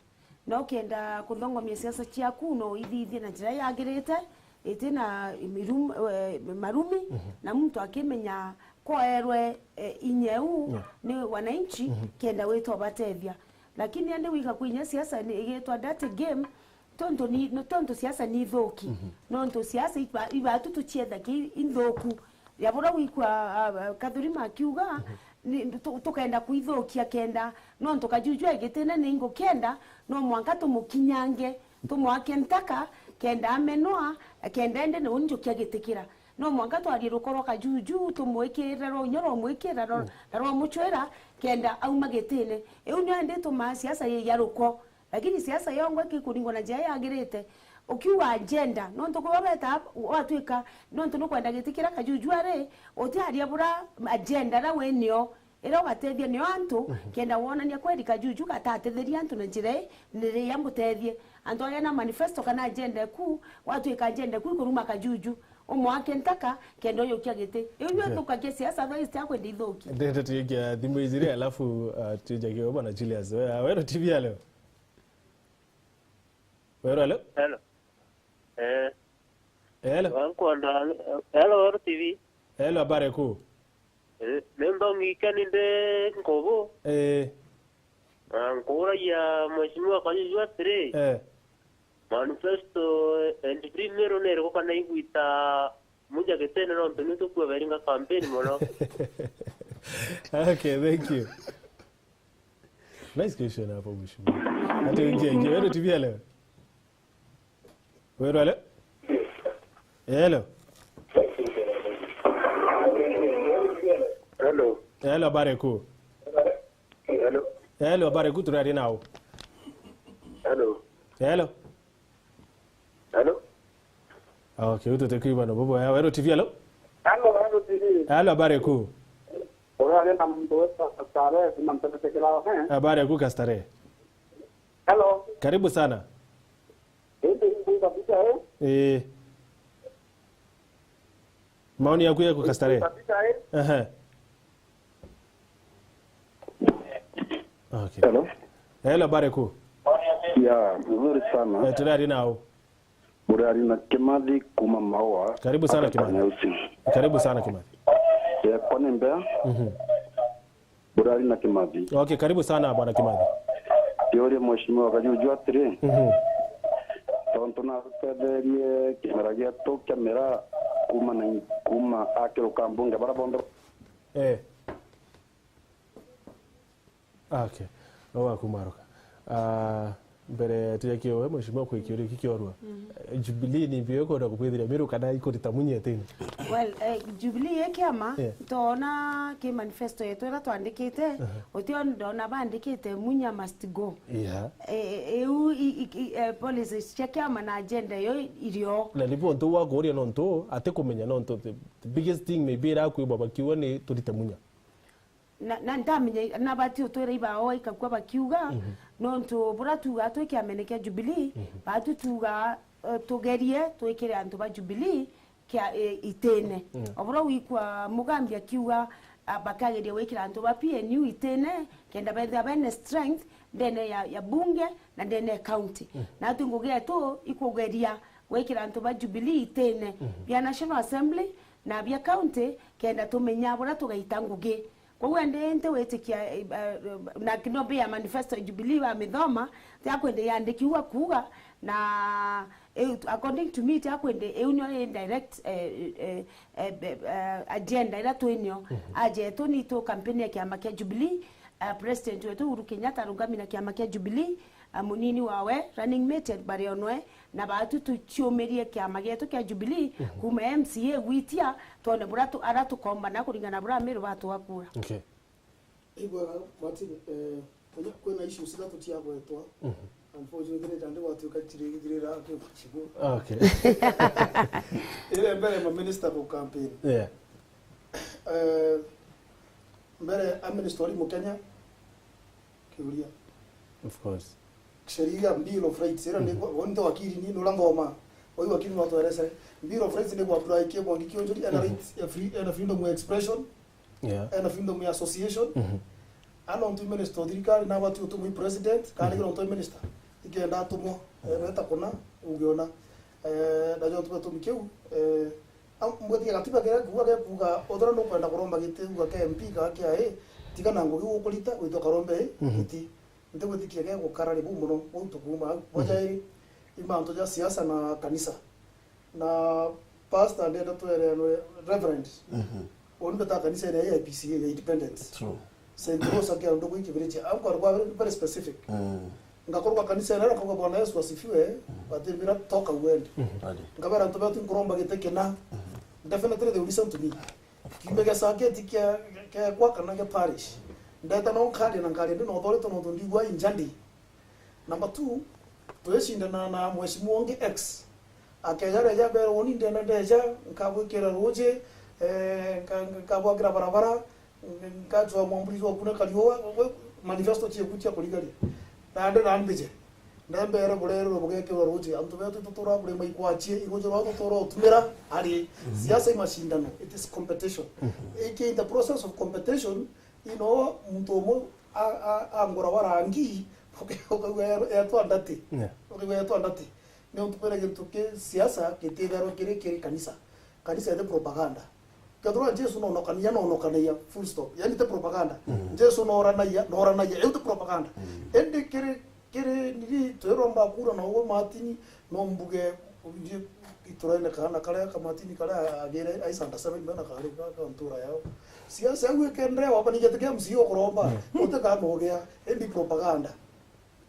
Na ukenda kuthongomia siasa ciaku, no ithithie na njira yagirite, iti na mirum-, eh, marumi, mhm, na muntu akimenya koerwe, eh, inya iu, yeah, ni wananchi, mhm, kenda wita ubatethia. Lakini andi wika kwinya siasa ni igitwa dirty game, tontu ni, no, tontu siasa ni ithuki. Mhm. Nontu siasa iba-, ibatu tucietha ki inthuku. Ya buria wikua, ah, ah, Kathurima akiuga, mhm, ni, tu-, tukenda kwithukia kenda, nontu Kajuju e gitine ni ingukenda, no mwanka tumukinyange, tumwake ntaka, kenda amenwa, kenda ende ni unjukia gitikira. No mwanka twarie ruko rwa Kajuju, tumwikirire rwa unya rwa mwikira, rwa, mm, na rwa muchwira, kenda auma gitine. Iu nio indi itumaa siasa yi ya ruko. Lakini siasa yongwa ikikuringwa na njira yagirite. Ukiuga agenda, nontu kwi babeta watwika, nontu nukwenda giti kiria Kajuju ari, utiaria bura agenda iria wi nio, iria ugatethia nio antu, mhm, kenda wonania kweri Kajuju gatatetheria antu na njira ii, ni riria mutethie. Antu aria na manifesto kana agenda eku, watwika agenda eku ikuruma Kajuju, umwake ntaka, kenda uyukia giti. Iu nio ithukagia siasa, otherwise tia kwenda ithuki. Ndende tuikia thimu ijiri, alafu, uh, tuijagia bwana Julius. We-, Weru T V ya leo. Weru, hello? Hello. Eh. Hello. Wankwenda, hello, Weru T V. Hello, habari kuu? Eh, ni ndongikeni ndi Nkubu. Eh. Na nkuragia Mheshimiwa Kajuju atiri, eh, manifesto, eh, twenty-three Meru ni iriku kana igwita muja gitene nontu ni tukua beringa campaign mono. Okay, thank you. Nice question hapo, mheshimiwa. Ati ingia, ingia. Weru T V ya leo? Weru, hello? Hello? Hello. Hello, habari kuu? Hello? Hello, habari kuu, turaria nau? Hello? Hello? Hello? Okay, utu tukiwa no bobo ya Weru T V, hello? Hello, Weru T V. Hello, habari kuu? Uraria na muntu wetwa Kastare, kuma Mpembe Kirao, eh? Habari kuu, Kastare? Hello? Karibu sana. Indi nkuiga kabisa, eh? Eh. Maoni yaku yako, Kastare? Nkuiga kabisa, eh? Ehe. Okay. Hello? Hello, habari kuu? Ya, mzuri sana. Eh, turaria nau? Urari na Kimathi kuma Maua. Karibu sana, hapa Kimathi. Kanyausi. Karibu sana, Kimathi. Ya, kwani mbea? Mhm. Urari na Kimathi. Okay, karibu sana, bwana Kimathi. Ndiurie mheshimiwa Kajuju atiri. Mhm. Tontu natutetherie kimera gietu kia miraa kuma na, kuma akiruka mbunge bara bonthe. Eh. Okay. No wakumaruka. Ah, Mbere tuja kiowe, Mheshimiwa, kwi kiuria ki kiorua. Eh, Jubilee ni mbio ikwenda kubwithiria Miru kana ikurita Munya itine? Well, eh, Jubilee i kiama, Yeah. Ntoona ki manifesto yetu iria twandikite, utio ndona bandikite Munya must go. Yeah. Eh, eh, iu i, i, i, eh, policies cia kiama na agenda iyo irio. Na ni bo ntu wakuria nontu atikumenya nontu the, the biggest thing maybe irakwibwa bakiuga ni turite Munya. Na, na ndamenya nabati utwira ibao ikakua bakiuga, nontu bura tuuga twi kiamene kia Jubilee, batu tuuga, eh, tugerie twikire antu ba Jubilee kia, eh, itine. Obura wikua Mugambi akiuga, ah, bakageria gwikira antu ba P N U itine, kenda bethira bene strength ndene ya, ya bunge na ndene ya county. Na atu ngugi yetu ikugeria gwikira antu ba Jubilee itine, bia National Assembly na bia county, kenda tumenya bura tugaita ngugi. Kwou indi nti witikia, eh, eh, na no bia manifesto ya Jubilee bamithoma, tiakwende yandiki ua kuuga, na, eh, according to me, tiakwende iu nio i direct, eh, eh, eh, eh, agenda iria twinio. Ajetu ni tu campaign ya kiama kia Jubilee, eh, President wetu Uhuru Kenyatta arungami na kiama kia Jubilee, a, munini wawe, running mate, bari o noe, na baatu tuciumirie kiama gietu kia Jubilee, kuuma M C A gwitia, twone bura tu-, ara tukombana kuringana na bura Amiru batuga kura. Okay. Ibwega, Martin, eh, kwina, kwina issues ithatu ciagwetwa. Unfortunately, nandi gwatuika cirigithirira akiuga cibu. Okay. Ile mbere ma minister ku campaign. Yeah. Eh, mbere a minister ori Mukenya, kiuria. Of course. Sheria, Bill of Rights, ira ni, mm-hmm, wonte wakiri ni, nura nthoma. Oi wakiri no twerese. Bill of Rights ni kwa apply kie mwangi kionjuri, ena, mm-hmm, rights ya free, ena freedom of expression, yeah, ena freedom ya association. Mm-hmm. Ana untu minister wa thirikari na watu utu mwi president, kana, mm-hmm, kira untu minister. Ikenda atumwa, eh, mm-hmm, reta kuna, ugiona. Eh, na jo tuba tumikiu, eh, Am-, mbwetikia gatiba kiria kuuga gekuuga, uthira nukwenda kuromba giti uga kia M P kana kia A, tiga na ngugi ukurita, wite ukarombe, mhm, giti. Ntigwitikia gegukara ribu mono, bau tukuuma au. Bwa, mhm, jairi, i mantu ja siasa na kanisa. Na pastor ndenda twererwe reverend. Mhm. Uni mbeta kanisa ya A I P C A ya independent. True. Saint Rose akia undu gwiki village. Au kwa very, very specific. Mm. Ngakorwa kanisa ina, akauga, "Bwana Yesu asifiwe," mm, batimbira, "Toka uende." Mm. Adi. Ngabera antu betu nkuromba giti kina. Mm. Definitely they will listen to me. Kiume gia saketi kia, kia kwa kana kia parish. Ndeta no nkari na nkari ndi no thori tono tundi gwa injandi. Number two, twicindana na mheshimiwa ungi X. Akeja reja mbere, uni ndenda ndeja, nkabwikira ruji, eh, nka-, nka-, nkabwakira barabara, nka-, nkajwa mwamburi jwa kuna kariua, we, manifesto cieku cia kurigaria. Nandi na mbije. Nembere burererwa bugekirwa ruji. Antu betu tutura kurima ikwachie, iruji rwa tutura utumira, ari. Mhm. Siasa i mashindano, it is competition. Mhm. Iki in the process of competition, ino muntu umwe a, a, angura wa rangi, ukaigua etwa ndati. Yeah. Ukaigua etwa ndati. Niuntu kwina gintu ki siasa gititherwa kiri, kiri kanisa. Kanisa iti propaganda. Kethirwa Jesu nonokanagia, nonokanagia, full stop. Yani ti propaganda. Mm. Jesu noranagia, noranagia. Iu ti propaganda. Mm. Indi kiri, kiri niri, twiromba kura na uwe Martin, no mbuge, uthie ituraine kana karia ka Martin karia agire, aisanda seven mena kari ka, ka ntura yao. Siasa au ikendere, wabanigia ti M C A ukuromba, mm, uti kana ugia, indi propaganda.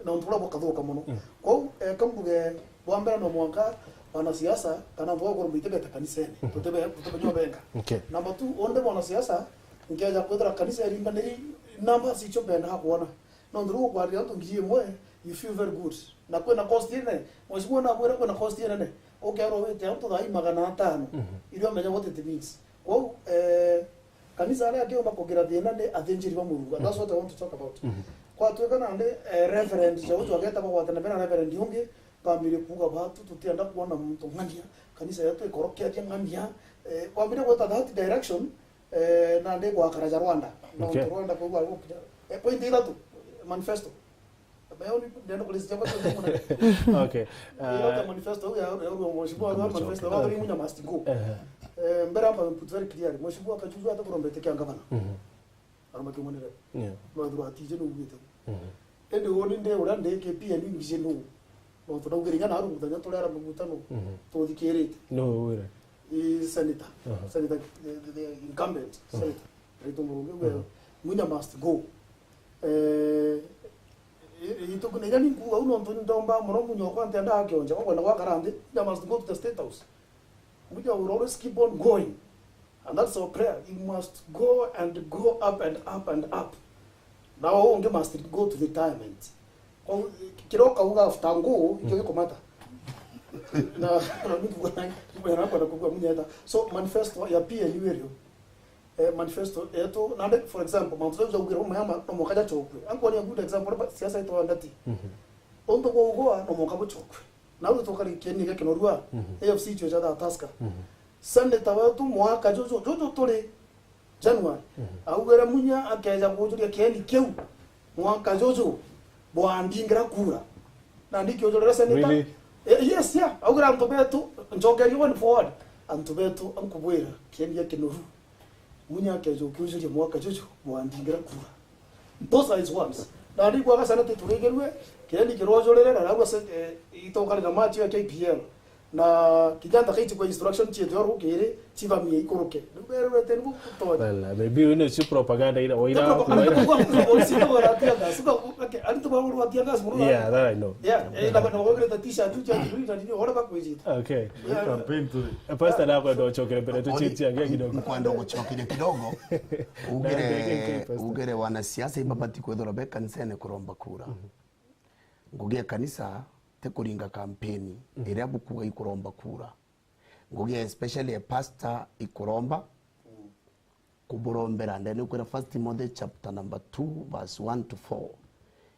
Na untu buria bukathuka mono. Mm. Kwou, eh, ka mbuge, bwa mbere no mwanka wanasiasa, kana antu bakorwo mbitibete kanisene. Mhm. Tutebe-, tutebe nyo benga. Okay. Number two, onde mwanasiasa, nkeja kwithira kanisa iringaniri, numbers icio mbendaga kwona. Nontu riu ukwarira antu ngiri imwe, you feel very good. Na kwina cost inene, mwezi kuona kwira kwina cost inene, ukerwo wite antu thai magana atano. Mhm. Irio menya what it means. Kwou, eh, kanisa aria akiumba kugira thina ni athinjiri ba Murungu. And that's what I want to talk about. Mhm. Kwatuika nandi, eh, reverend ja uju ageta bagwatana bena reverend ungi, bambirie kuuga batu tutienda kuona muntu ng'ania, kanisa yetu ikorokeria ng'ania, eh, kwambirie gweta that direction, eh, nandi gwakara ja Rwanda. Na, okay, untu Rwanda kwigua gukinya, eh, point ithatu, manifesto. Ameoni ndenda kulisikia kwa sababu kuna Okay. Iyo ta Ah, manifesto ya, ya, ya mheshimiwa wa manifesto wa Munya must go. Ehe. Eh, mbere hapa put very clearly. Mheshimiwa Kajuju atakurombete kia gavana. Mhm. Aroma kimonere. Yeah. No thura atije no gwite. Mhm. Ende woni nde ura nde K P N ngije no. No tuna ugirinya na aru muthenya turera mugutano. Mhm. Tuthikirite. No wire. I senator. Aha. Senator, the, the, the incumbent, mhm, senator. Raitu Murungi we, mhm, Munya must go. Eh, I-, i-, itu-, na iria ni nkuuga uu nontu ni ndomba mono Munya okwa ntiendaa kionja, okwenda gwakara nthi, I must go to the State House. Munya will always keep on going. And that's our prayer. He must go and go up and up and up. Na uu ungi must go to retirement. Kwou, kiria ukauga after nguu, ikio gikumata. Na, na ni nkuuga na, ni nkuuga na kwenda kugua Munya eta. So, manifesto ya P N U irio. Eh, manifesto yetu, nandi, for example, mantu jau jaugirwe maya ma, no mwanka jachokue. Ankwoni a good example, ba, siasa itwandati. Mhm. Untu bwa ugwa, no mwanka buchokue. Na riu tukari kieni gia kinorua, Mhm. A F C ichio cha Tusker. Mhm. Senator wetu mwaka juju, juju turi January. Mhm. Augire Munya akeja kujuria kieni kiu mwaka juju, bwandingira kura. Na ndi kiujurira senator. Really? Eh, yes, yeah. Augire antu betu, njokeria one forward. Antu betu, ankubwira, kieni gia kinoru. Munya akeja ukiujuria mwaka juju, bwandingira kura. Those are his words. Na ndigwaga sana ti turigirue, kieni kirojurire, na nagwa se, eh, itokarira match ya K P L. Na kinya ntaka ichikwa instruction chietu rukiri, chithamie ikuruke. Riu berurete nibu kutonya. Well, uh, maybe we know it's propaganda ira, oira. Aritu bagurwa tear gas, uga, okay, aritu bagurwa tear gas, muno. Yeah, that I know. Yeah, eh, na, na bagurite t-shirt tu cha green na nini, ora bakwijita. Okay. Yeah. Campaign tu. Eh, Pastor, nakwenda uchokere mbere, tuchitie angia kidogo. Nkwenda guchokeria kidogo. Ugire, ugire wanasiasa ibabati kwithirwa be kanisene kuromba kura. Mhm. Ngugi ya kanisa ti kuringa kampeni iria bukuga ikuromba kura. Ngugi ya especially a pastor ikuromba kuburombera. Ndene ukwira First Timothy chapter number two verse one to four.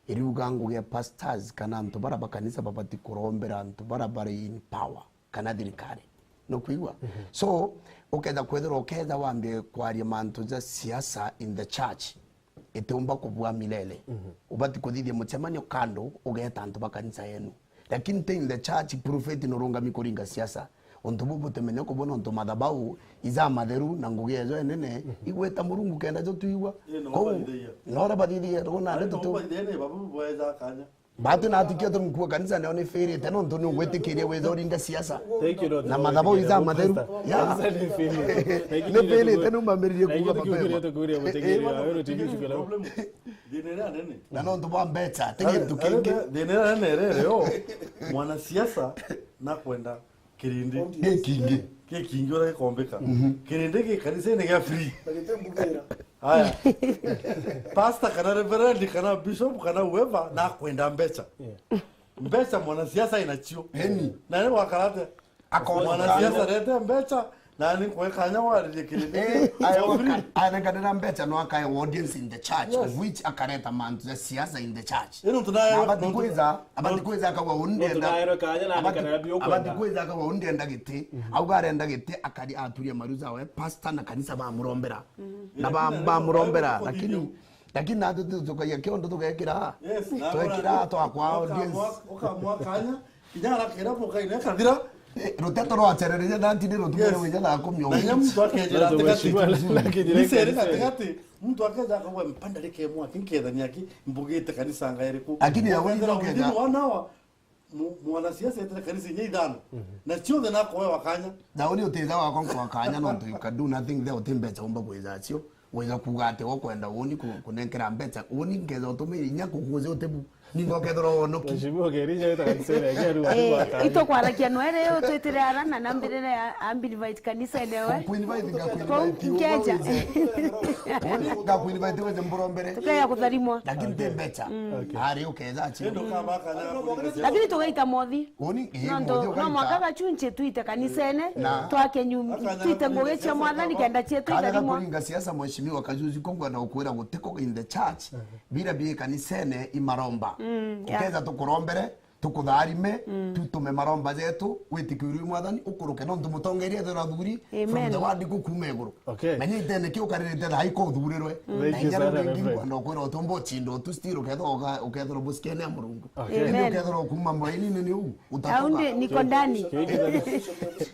Iriuga ngugi ya pastors kana antu bara ba kanisa babati kurombera antu bara bari in power kana thirikari. Nukwigua? Mhm. So, uketha kwethirwa, uketha wambie kwaria mantu ja siasa in the church, itiumba kubua milele. Mhm. Ubati kuthithia mucemanio kando, ugeta antu ba kanisa yenu. Lakini ti in the church, prophet nurungami kuringa siasa. Untu buu butimenya kubona untu mathabau ija matheru na ngugi ejo enene, igweta Murungu kenda jo twigua. Ii, no bathithagia. Nora bathithia, rona ndeto tu. Bathithia ni babu bweza kanya. Batu na atikio tu mkuu wa kanisa nao ni failite, nontu ni ugwitikiria witha uringa siasa. Thank you, Lord. Na mathabau ija matheru. Yeah. Kanisa ni failite. Ni failite, ni umambiririe kuuga mapema. Problem. Thina iria nene. Na nontu bwa mbeca, ti gintu kingi. Thina iria nene riri yo, mwanasiasa nakwenda kirindi. Gikingi. Gikingi uria gikombika. Mhm. Kirindi gi kanisene gia free. Na giti mbugwira. Aya. Pastor kana reverend kana bishop kana whoever nakwenda mbeca. Yeah. Mbeca mwanasiasa inacio. Eni. Na ni wakarate. Akona mwanasiasa rete mbeca, na ni kwe kanya waririe kirindi. Eh, for free. Aya, anenkanira mbeca no akae audience in the church, yes, of which akareta mantu ja siasa in the church. Ino tunayo, na abati kweza, abati kweza akauga uni ndenda. Abati kweza akauga uni ndenda giti. Mhm. Auga arenda giti, akari aturia maru jawe, pastor na kanisa bamurombera. Mhm. Na ba-, bamurombera, lakini, lakini natu tukagia kiondo tugekira. Yes, twekira twakwa audience. Ukamwa kanya, kinya arakira mukaine kathira. Eh, ruteto rwacerereire thantini rutumire, yes, wija thaa kumi. Na inya muntu akejera atigati. Lakini ise ri katigati, muntu akeja akauga, "Mpanda reke mwaki nkethania ki, mbugite kanisa nga iriku?" Lakini ya within one hour, mu-, mwanasiasa etire kanisa inya ithano. Mhm. Na ciothe nakoewa kanya. Na uni utiza wakwa nkwa kanya, nontu you can do nothing there, uti mbeca umba kwija cio. Wija kuuga ati ukwenda uni ku-, kunenkera mbeca, uni nkeza utumire inya kukuuze utibu. Ninga ukethirwa wonoki. Mheshimiwa Kerinya wita kanisene yake ari watu. Eh, wata. Ito kwarakia nwere yo twitire ara na nambirire ya ambi invite kanisa enewe. Kuinvite, ngakuinvite. Nkeja. Ngakuinvite weze mburombere. Tukeya kutharimwa. Lakini ti mbeca. Mm. Okay. Ari ukeza achi. Lakini tugaita mothi. Uni, eh, nontu mothi no ugaita. Mwaka gachunche twite kanisene, na twake nyumbi, twite ngugi cia mwathani kenda cietu itharimwa. Kuringa siasa, mheshimiwa Kajuzi, ko ngwenda gukwira gutiko in the church. Mhm. Bira bi kanisene imaromba. Mm, yeah. Ukeza tukurombere, tukutharime, mm, tutume maromba jetu, witikirwe i mwathani, ukuruke nontu mutongeria ethirwa athuri, amen, from the word gukuma iguru. Okay. Menya itene kiu ukaririte thaa iko uthurirwe. Mm. Na inya riu ringi nkwenda ukwira utumba uchindo tu still ukethirwa uka-, ukethirwa buskene ya Murungu. Okay. Amen. Indi ukethirwa ukuma mwaini ni uu, utatoka. Aundi niko ndani.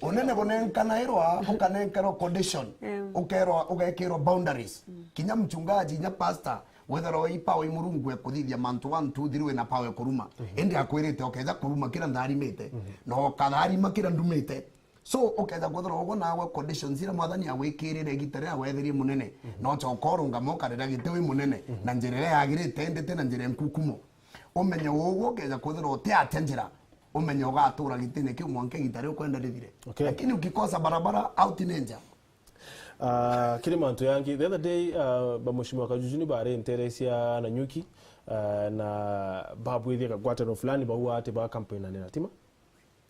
Unene bunenkanairwa, ukanenkerwa condition. Mm. Ukerwa, ugekirwa boundaries. Mm. Kinya mchungaji, kinya pastor, wethirwa i power i Murungu ekuthithia mantu one, two, three, wina power ya kuruma. Mhm. Indi akwirite ukeja kuruma kira ntharimite, mhm, na ukatharima kira ndumite. So, ukethira kwithirwa uguo nawe conditions iria mwathani agwikirire igita riria weethirie munene, mhm, no ucoka urungama ukarira giti wi munene, mhm, na njira iria yagirite, indi ti na njira nkukumo. Umenye ugwo ukeja kwithirwa utiatia njira, umenye ugatura gitine kiu mwanka igita riu kwenda rithire. Okay. Lakini ukikosa barabara, out nature. Ah, kiri mantu yangi, the other day, ah, ba Mheshimiwa Kajuju ni bari ntere cia Nanyuki, ah, na babwithia kagwatano fulani bauga ati ba campaign na tima.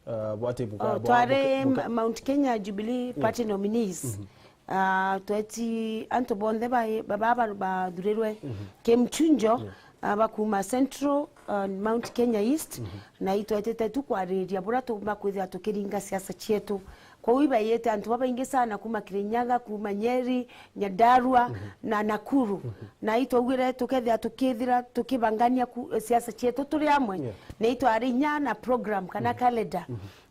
Ah, bwati buka-, Oh, bwa-, twari buka-, buka-, Ma-, Mount Kenya Jubilee Party nominees. Ah, tweti antu bonthe ba, ba, ba, ba, bathurirwe kimchunjo, ah, bakuma Central, ah, Mount Kenya East, na itwetete tu kwariria buria tuumba kwithira tukiringa siasa cietu. Kwou ibaiyite antu babaingi sana kuma Kirinyaga, kuma Nyeri, Nyandarua, na Nakuru. Na itwaugire tukethira tukithira tukibangania ku-, siasa cietu turi amwe. Yeah. Na itwari inya na program kana calendar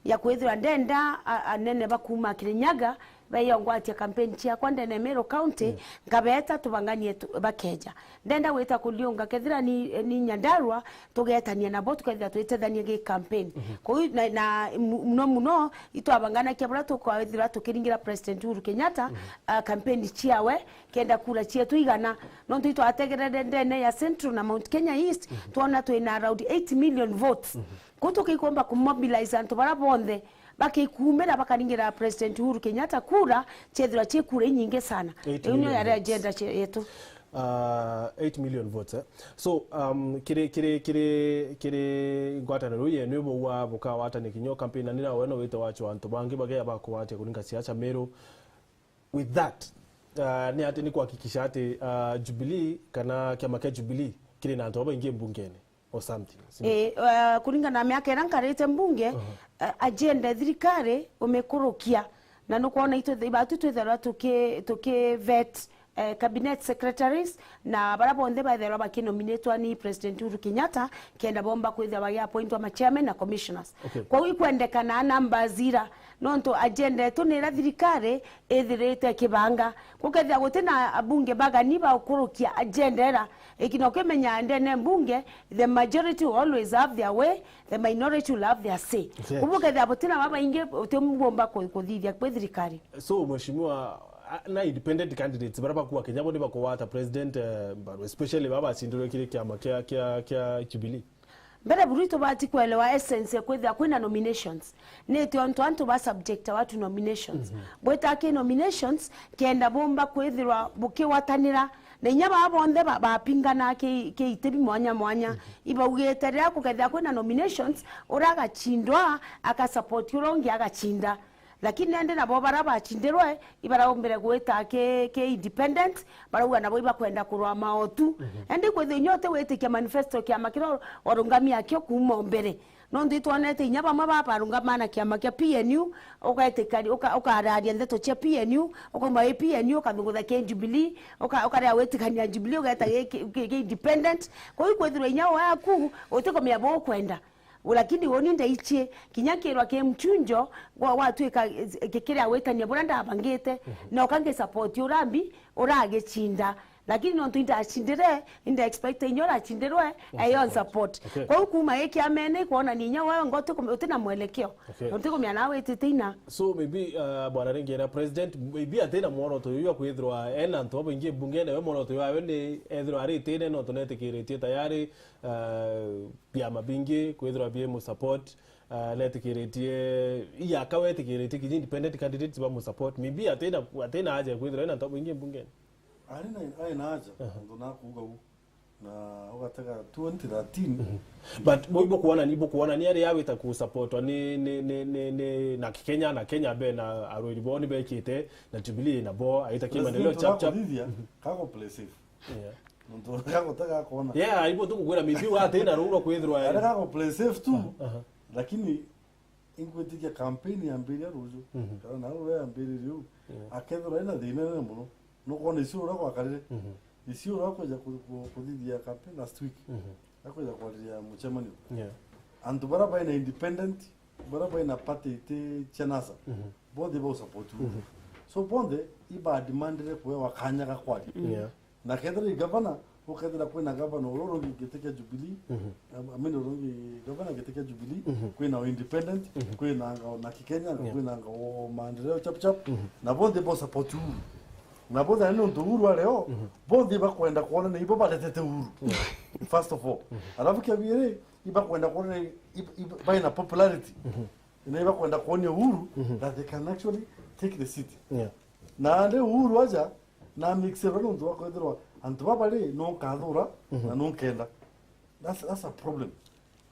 ya kwithirwa ndenda a-, anene bakuma Kirinyaga baiyongwatia campaign ciakwa ndene Meru County, nkabeta tubanganie tu-, bakeja. Ndenda gwita kuliunga kethira ni, ni Nyandarua, tugetania nabo tukethira twitethania gi campaign. Kwou na, na mu-, muno muno itwabanganakia buria tukwithirwa tukiringira President Uhuru Kenyatta, ah, campaign ciawe, kenda kura cietu igana. Nontu itwategerere ndene ya Central na Mount Kenya East, twona twina around eight million votes. Kwou tukikomba kumobilize antu baria bonthe bakikumira bakaringira President Uhuru Kenyatta kura, ciethirwa ci kura inyingi sana. Eight million votes. Iu niyo yari agenda cie-, yetu. Ah, eight million votes, eh? So, um, kiri, kiri, kiri, kiri ngwataniro iu yenu bauga bukawatania kinya campaign, na ni nawe no wite wacho antu bangi bagea bakugwatia kuringa siasa Meru. With that, ah, ni ati ni kuhakikisha ati, ah, Jubilee kana kiama kia Jubilee kiri na antu babaingi mbungene or something, si ndio? Eh, ah, kuringana na miaka iria nkarite mbunge, ah, agenda ya thirikari umikurukia. Na nukwona itwe thi-, batu twitherwa tuki-, tuki vet, eh, cabinet secretaries, na baria bonthe baitherwa bakinominatwa ni President Uhuru Kenyatta, kenda bomba kwithirwa bagiappointwa ma chairman na commissioners. Okay. Kwou ikwendekana numbers ira, nontu agenda yetu ni iria thirikari ithirite kibanga. Gukethira gutina abunge bagani ba ukurukia agenda ira, iki no kimenya ndene mbunge, the majority will always have their way, the minority will have their say. Yes. Kubu kethira butina babaingi, uti mugomba ku-, kuthithia kwi thirikari. So, mheshimiwa, a-, na independent candidates, baria bakua Kenya bo ni bakugwata president, eh, mbaru, especially baba bacindirwe kiri kiama kia, kia, kia Jubilee? Mbere buru itubati kwelewa essence ya kwithira kwina nominations. Ni ti ontu antu ba subject watu nominations. Gwita ki nominations, kenda bomba kwithirwa bukiwatanira. Na inya baa bonthe ba-, bapingana ki, ki iti bi mwanya mwanya. Ibaugite riria kukethira kwina nominations, uria agachindwa, akasupport uria ungi agachinda. Lakini indi nabo baria bachindirwe, ibaraumbire gwita ki, ki independent, barauga nabo ibakwenda kurwa maotu. Indi kwithirwa inya uti gwitikia manifesto kiama kiria urungamia kio kuuma o mbere. Nontu itwonete inya bamwe babarungama na kiama kia P N U, ugetikari-, uka-, ukararia ndeto cia P N U, ukauma wi P N U, ukathugutha ki Jubilee, uka-, ukarea witikania Jubilee, ugeta gi, ki, ki, ki independent. Kwou ikwithirwa inya waku utikumenya bu ukwenda. Lakini uni ndaichie, kinya kirwa ki mchunjo, gwa-, gwatuika, eh, ki-, kiria witania buria ndabangite, na uka ngisupport urambi, uragichinda. Lakini nontu indachindire, inda expect inya urachindirwe, ayo support. Okay. Kwou kuuma gi kiamene, ikwonania inya wewe ngo uti kum-, utina mwelekeo. Okay. Nontu kumenya nawe witite ina. So maybe, uh, bwana Ringera, president, maybe atina mworoto uyu wa kwithirwa ena antu babaingi bungene, we mworoto wawe ni ethirwa aritine, nontu netikiritie tayari, uh, biama bingi kwithirwa bi mu support, ah, netikiritie, iyaka wetikiritie kinya independent candidates ba mu support. Maybe atina, atina aja kwithirwa ena ntobo ingi mbungeni. Ari na, ari na aja, aha, ndo nakuuga u. Na ugatega twenty thirteen. Mhm. But bo, ibo kuona ni, ibo kuona ni ari awita ku support ni, ni, ni, ni, ni, na Kenya, na Kenya be na arwiri bo ni bekite, na Jubilee na bo, aita ki maendeleo chap chap. President turakuthithia, kako play safe. Yeah. Nontu gagutega kona. Yeah, ibo tukukwira maybe we atina ruu rwa kwithirwa. Ari gagu play safe tu. Aha, aha. Lakini ingwitikia campaign yambiria ruju. Mhm. Kana na ruu yambiririe u. Yeah. Akethirwa ena thina nene muno. Nukwona icio uria gwakarire. Mhm. Icio uria kwija ku-, ku-, kuthithia campaign last week. Mhm. Akwija kwariria mucemanio. Yeah. Antu baria baina independent, baria baina party iti cia NASA, mhm, bonthe bau support u. Mhm. So bonthe iba demandire kuewa kanya ga kwaria. Yeah. Na kethira i gavana, ukethira kwina gavana uria urungi giti kia Jubilee, mhm, am-, amini urungi gavana giti kia Jubilee, mhm, kwina o independent, mhm, kwina nga o na Kikenya, yeah, kwina nga o maendeleo chap chap, mhm, na bonthe bo support Uhuru. Na bonthe ni nontu Uhuru ari o, mhm, bonthe bakwenda kuona ni ibo baretete Uhuru. Yeah. First of all. Alafu kia biri, ibakwenda kuona, iba, iba, baina popularity. Na ibakwenda kuonia Uhuru that they can actually take the seat. Yeah. Na ande Uhuru aja, na mix ero nontu wa kwithirwa antu baba ri, no kathura, na no nkenda. That's, that's a problem.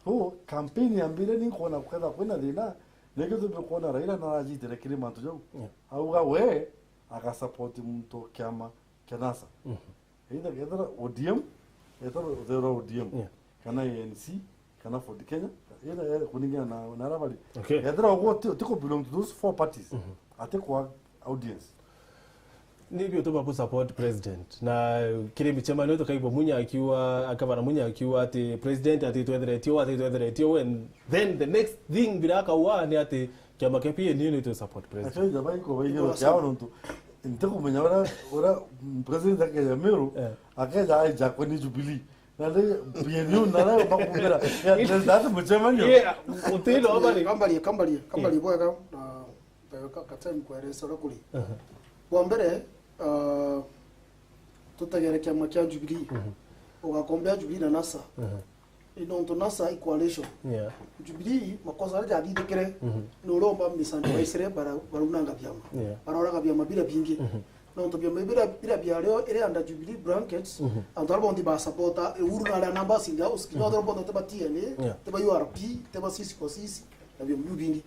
So, campaign ya mbere ni nkwona kwetha kwina thina, nikio tubi kwona Raila narajitire kiri mantu jau. Yeah. Auga we, aga support muntu kiama kia NASA. Either, either O D M, either, either O D M, yeah, kana A N C, kana Ford Kenya, either, either kuningana na, na arabari. Okay. Either ugo ti, ti ku belong to those four parties. Ati kwa audience. Ni bio tuba ku support president. Na kiri micemanio tukaigua Munya akiuga, akabana Munya akiuga ati president ati twetheretie u, ati twetheretie u, and then the next thing bila akauga ni ati kiama kia P N U ni tu support president. Acha jabai ko bai Iko kiao sawa. Nontu. Ntikumenya ura, ura, mm, president akeja Meru, eh, akeja aija kweni Jubilee. Na ri P N U na ri bakumira. Ya, that's mucemanio. Yeah, utino abari. Kambarie, kambarie, kambarie bwega, na ndagika ka time kweresa uria kuri. Aha. Bwa mbere, ah, tutegere kiama kia Jubilee. Mhm. Ugakombea Jubilee na NASA. Aha. Ni nontu NASA i coalition. Yeah. Jubilee, makosa aria jathithikire, mhm, ni uria umba misunderstanding bara-, baraunanga biama. Yeah. Barauraga biama biria bingi. Mhm. Nontu biama biria, biria biario iri under Jubilee blanket, mhm, antu aria bonthe ba supporter, Uhuru na aria namba singa, usikinya, mhm, antu aria bonthe te ba T N A, yeah, te ba U R P, te ba sisi kwa sisi, na biama biu bingi.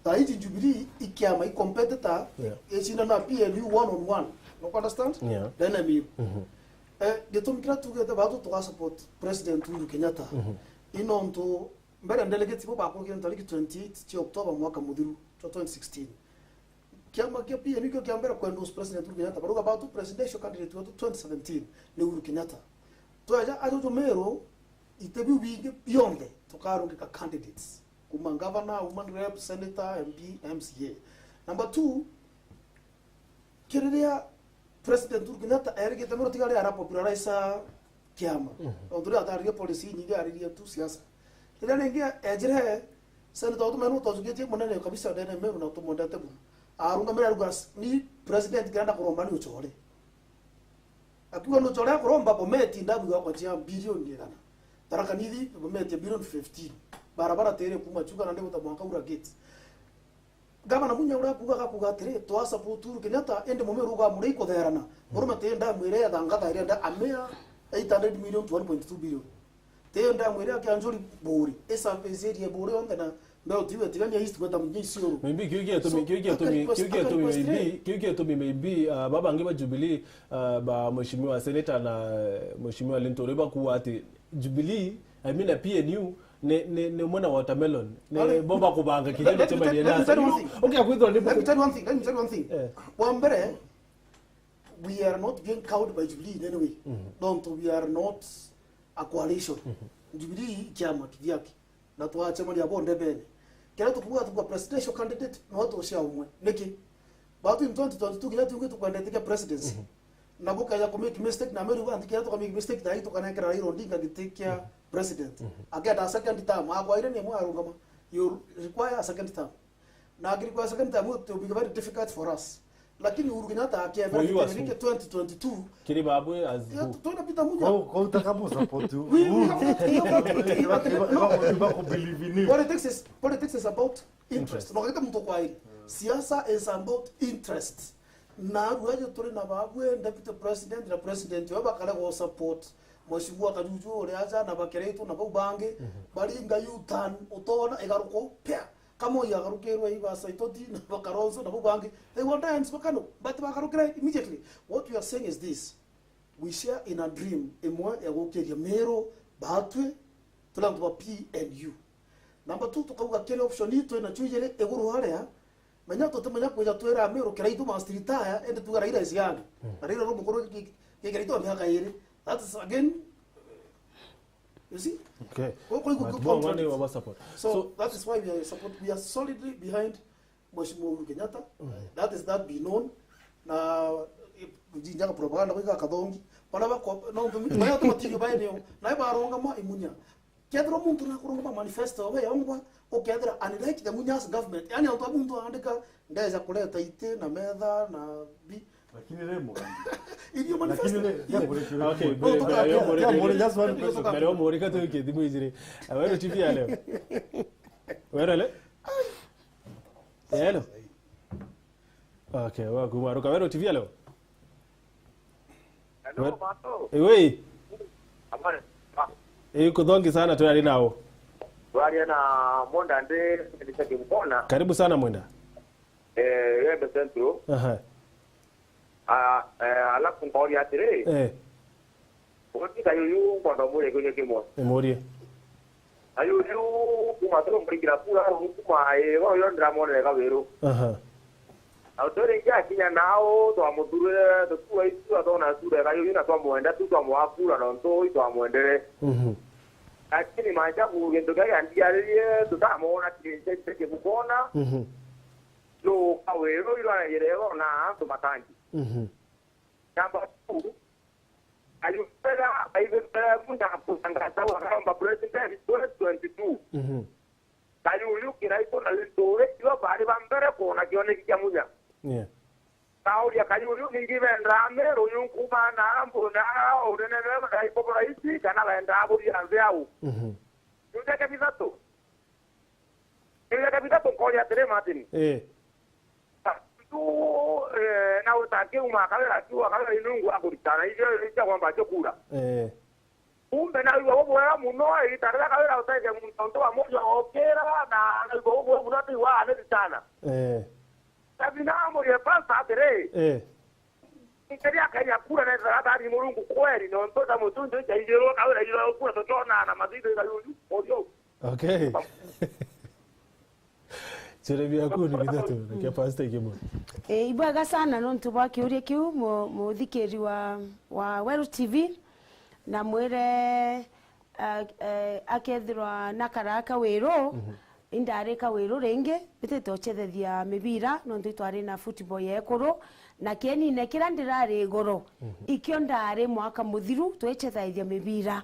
Thaa iji Jubilee i kiama, i competitor, yeah, icindana na P N U one on one. No understand? Yeah. Ndene miu. Mhm. Eh, gitumi kiria tugite batu tuga support President Uhuru Kenyatta. Mhm. I nontu mbere delegate bo bakurukire ntariki twenty-eight cia October mwaka muthiru, twa twenty sixteen. Kiama kia P N U kio kia mbere kwendorse President Uhuru Kenyatta. Baruga batu presidential candidate wetu twenty seventeen ni Uhuru Kenyatta. Tweja ajuju Meru, ite biu bingi bionthe tukarungika candidates. Kuma governor, woman rep, senator, M P, M C A. Number two, kiriria President Uhuru Kenyatta erigite Meru tiga ri ara popularize kiama. Mhm. Nontu ri ataririe policy inyingi, aririe tu siasa. Riria ringi ejire, Senator Otumaini utwajukitie munene kabisa ndene Meru na tumwendete mono. Arungamire aruga, "Ni president kirenda kuromba ni uchore." Akiuga ni uchore akuromba, Bomet ndabu igakwa cia bilioni igana. Tharaka Nithi, Bomet ya bilioni fifteen. Barabara tere kuma Chuka na ndiguta mwanka ura gate. Gavana Munya uria akuuga, agakuuga atiri, "Twa support Uhuru Kenyatta, indi mumiru uga muria ikutherana." Murume ti ndamu iria ethangatha iria nda amea eight hundred million to one point two billion. Ti ndamu iria kia Njuri Buri, i surface area Buri yonthe na mbeo tiwe tigania east gweta munya Isiolo. Maybe kiu gitumi, so, kiu gitumi, aka request, kiu aka gitumi request maybe, ri? Kiu gitumi maybe, ah, babangi ba Jubilee, ah, ba Mheshimiwa Senator na, eh, Mheshimiwa Linturi bakuuga ati Jubilee, I mean, a P N U, ni, ni, ni mwana watermelon. Ni bo bakubanga kinya ni chema ni nasa. Let me tell you one thing. Okay, akwithwa ni. Let me tell you one thing. Let me tell you one thing. Eh. Wa mbere, we are not being cowed by Jubilee in any way. Mhm. Don't, we are not a coalition. Mhm. Jubilee i kiama kithiaki. Na twachemania bo ndebene. Kiria tukuuga tukuuga presidential candidate, no tucia umwe. Niki? Batu in twenty twenty-two kinya tuuge tukwendete kia presidency. Mhm. Na bukaja ku make mistake, na Meru bantu kinya tuka make mistake, thai tukanekera Raila Odinga giti kia, mhm, president. Mhm. Akenda a second term, akwaire ni mwe arungama. You require a second term. Na akiri kwa second term, it will be very difficult for us. Lakini Uhuru Kenyatta akievera. For you as who? Twenty twenty-two. Kiri babwe as who? Twina Peter Munya. Kwa, kwa utaka mu support you. We, we have to, we have to, iba, iba, iba, iba ku believe in you. Politics is, politics is about interest. Interest. Nogete muntu kwa iri. Mm. Siasa is about interest. Na ruaje turi na babwe deputy president na president yo bakare go support. Mheshimiwa Kajuju uri aja na bakeretu na bau bangi, mhm, baringa U-turn, utona igaruko pia. Kamoi agarukirwe i ba Saitoti na ba Kalonzo na bau bangi. They were Dians ba Kanu, but bagarukira immediately. What we are saying is this. We share in a dream imwe ya gukiria Meru batwi turi antu ba P N U. Number two, tukauga kiri option ii twina cio ijiri iguru haria, menya tutimenya kwija twira Meru Kiraitu must retire, indi tuga Raila is young. Mm. Na Raila no mukuru gi-, gi-, gi Kiraitu wa miaka iri. That is again, you see? Okay. Kwa, kwa hivyo. But kwa bo ngwani contract wa support. So, so that is why we are support, we are solidly behind Mheshimiwa Uhuru Kenyatta. Mm. That is that be known. Na, eh, jinjaga propaganda kwa kathongi. Bana bako, no, manya tu matirio bae nio. Na barongama imunya. Kethira muntu nakurungama manifesto we yongwa, ukethira unlike the Munyas government. Yani antu a muntu aandika, ndeza kureta iti na metha na bi-, Lakini leo Mugambi. Irio manifesto. Lakini leo, ya Mugambi. Okay, mbere, mbere, mbere, mbere, just one question. Mbere, Mugambi, ka tuweke thimu ijiri. Weru T V ya leo. Weru le? Hello. Okay, wa kumwaruka. Weru T V ya leo. Hello, Mato. Eh, wei. Habari? Eh, kuthongi sana, twari nao. Twaria na Mwenda ndi, ndi Kimkona. Karibu sana, Mwenda. Eh, Igembe Central. Aha. Ah, eh, alafu nkooria atiri, eh, uti Kayuyu nkwenda umurie kiuria kimwe. Imurie. Kayuyu kuma turu murikira kura, kuma, eh, uyo ndiramonere Kawiru. Aha. Na utu ringi akinya nao, twamuthurire, tutua itua, twona sura ya Kayuyu na twamwenda, tu twamwaa kura nontu itwamwendere. Mhm. Lakini maajabu, gintu kiria giandiaririe, tutamwona kiringi kimukona. Mhm. Nuu Kawiru irwaragire ego na antu matangi. Mhm. Number two, Kayuyu baithire munya kutangaza wakaromba president twenty twenty-two. Mhm. Kayuyu kiraitu na Linturi, ibo bari ba mbere kwona kioneki kia munya. Yeah. Kauria Kayuyu ningi bendaa Meru, uyu nkuma na mbu na unene bwe bakaiko buraisi, kana bendaa buria nthi au. Mhm. Kiuria kia bithatu. Kiuria kia bithatu nkooria atiri, Martin. Eh. Tu, eh, na utakiuma Kawira, akiuga Kawira inungu akuritana, icio, icio kwamba cio kura. Eh. Kumbe naigua bubwega muno, igita riria Kawira utethia muntu ontu wa mujo okira, na naigua bubwega muno, ati wa ni ritana. Eh. Kabina amurie pastor atiri, eh, nkeria akaia kura na ethera athari Murungu kweri, nontu ta mutunju njaigirwo Kawira ira kura tutonaa na mathitho ira yuyu, orio. Okay. Chere biaku ni bithatu, na kia pastor kimwe. Eh, ibwega sana nontu bwa kiuria kiu, mu-, muthikiri wa, wa Weru T V, na mwire, eh, eh, akethirwa na karaka Kawiru, mhm, indari Kawiru ringi, bitite uchethethia mibira, nontu itwari na football ya ekuru, na kienine kiria ndirari iguru, mhm, ikio ndari mwaka muthiru twichethaithia mibira.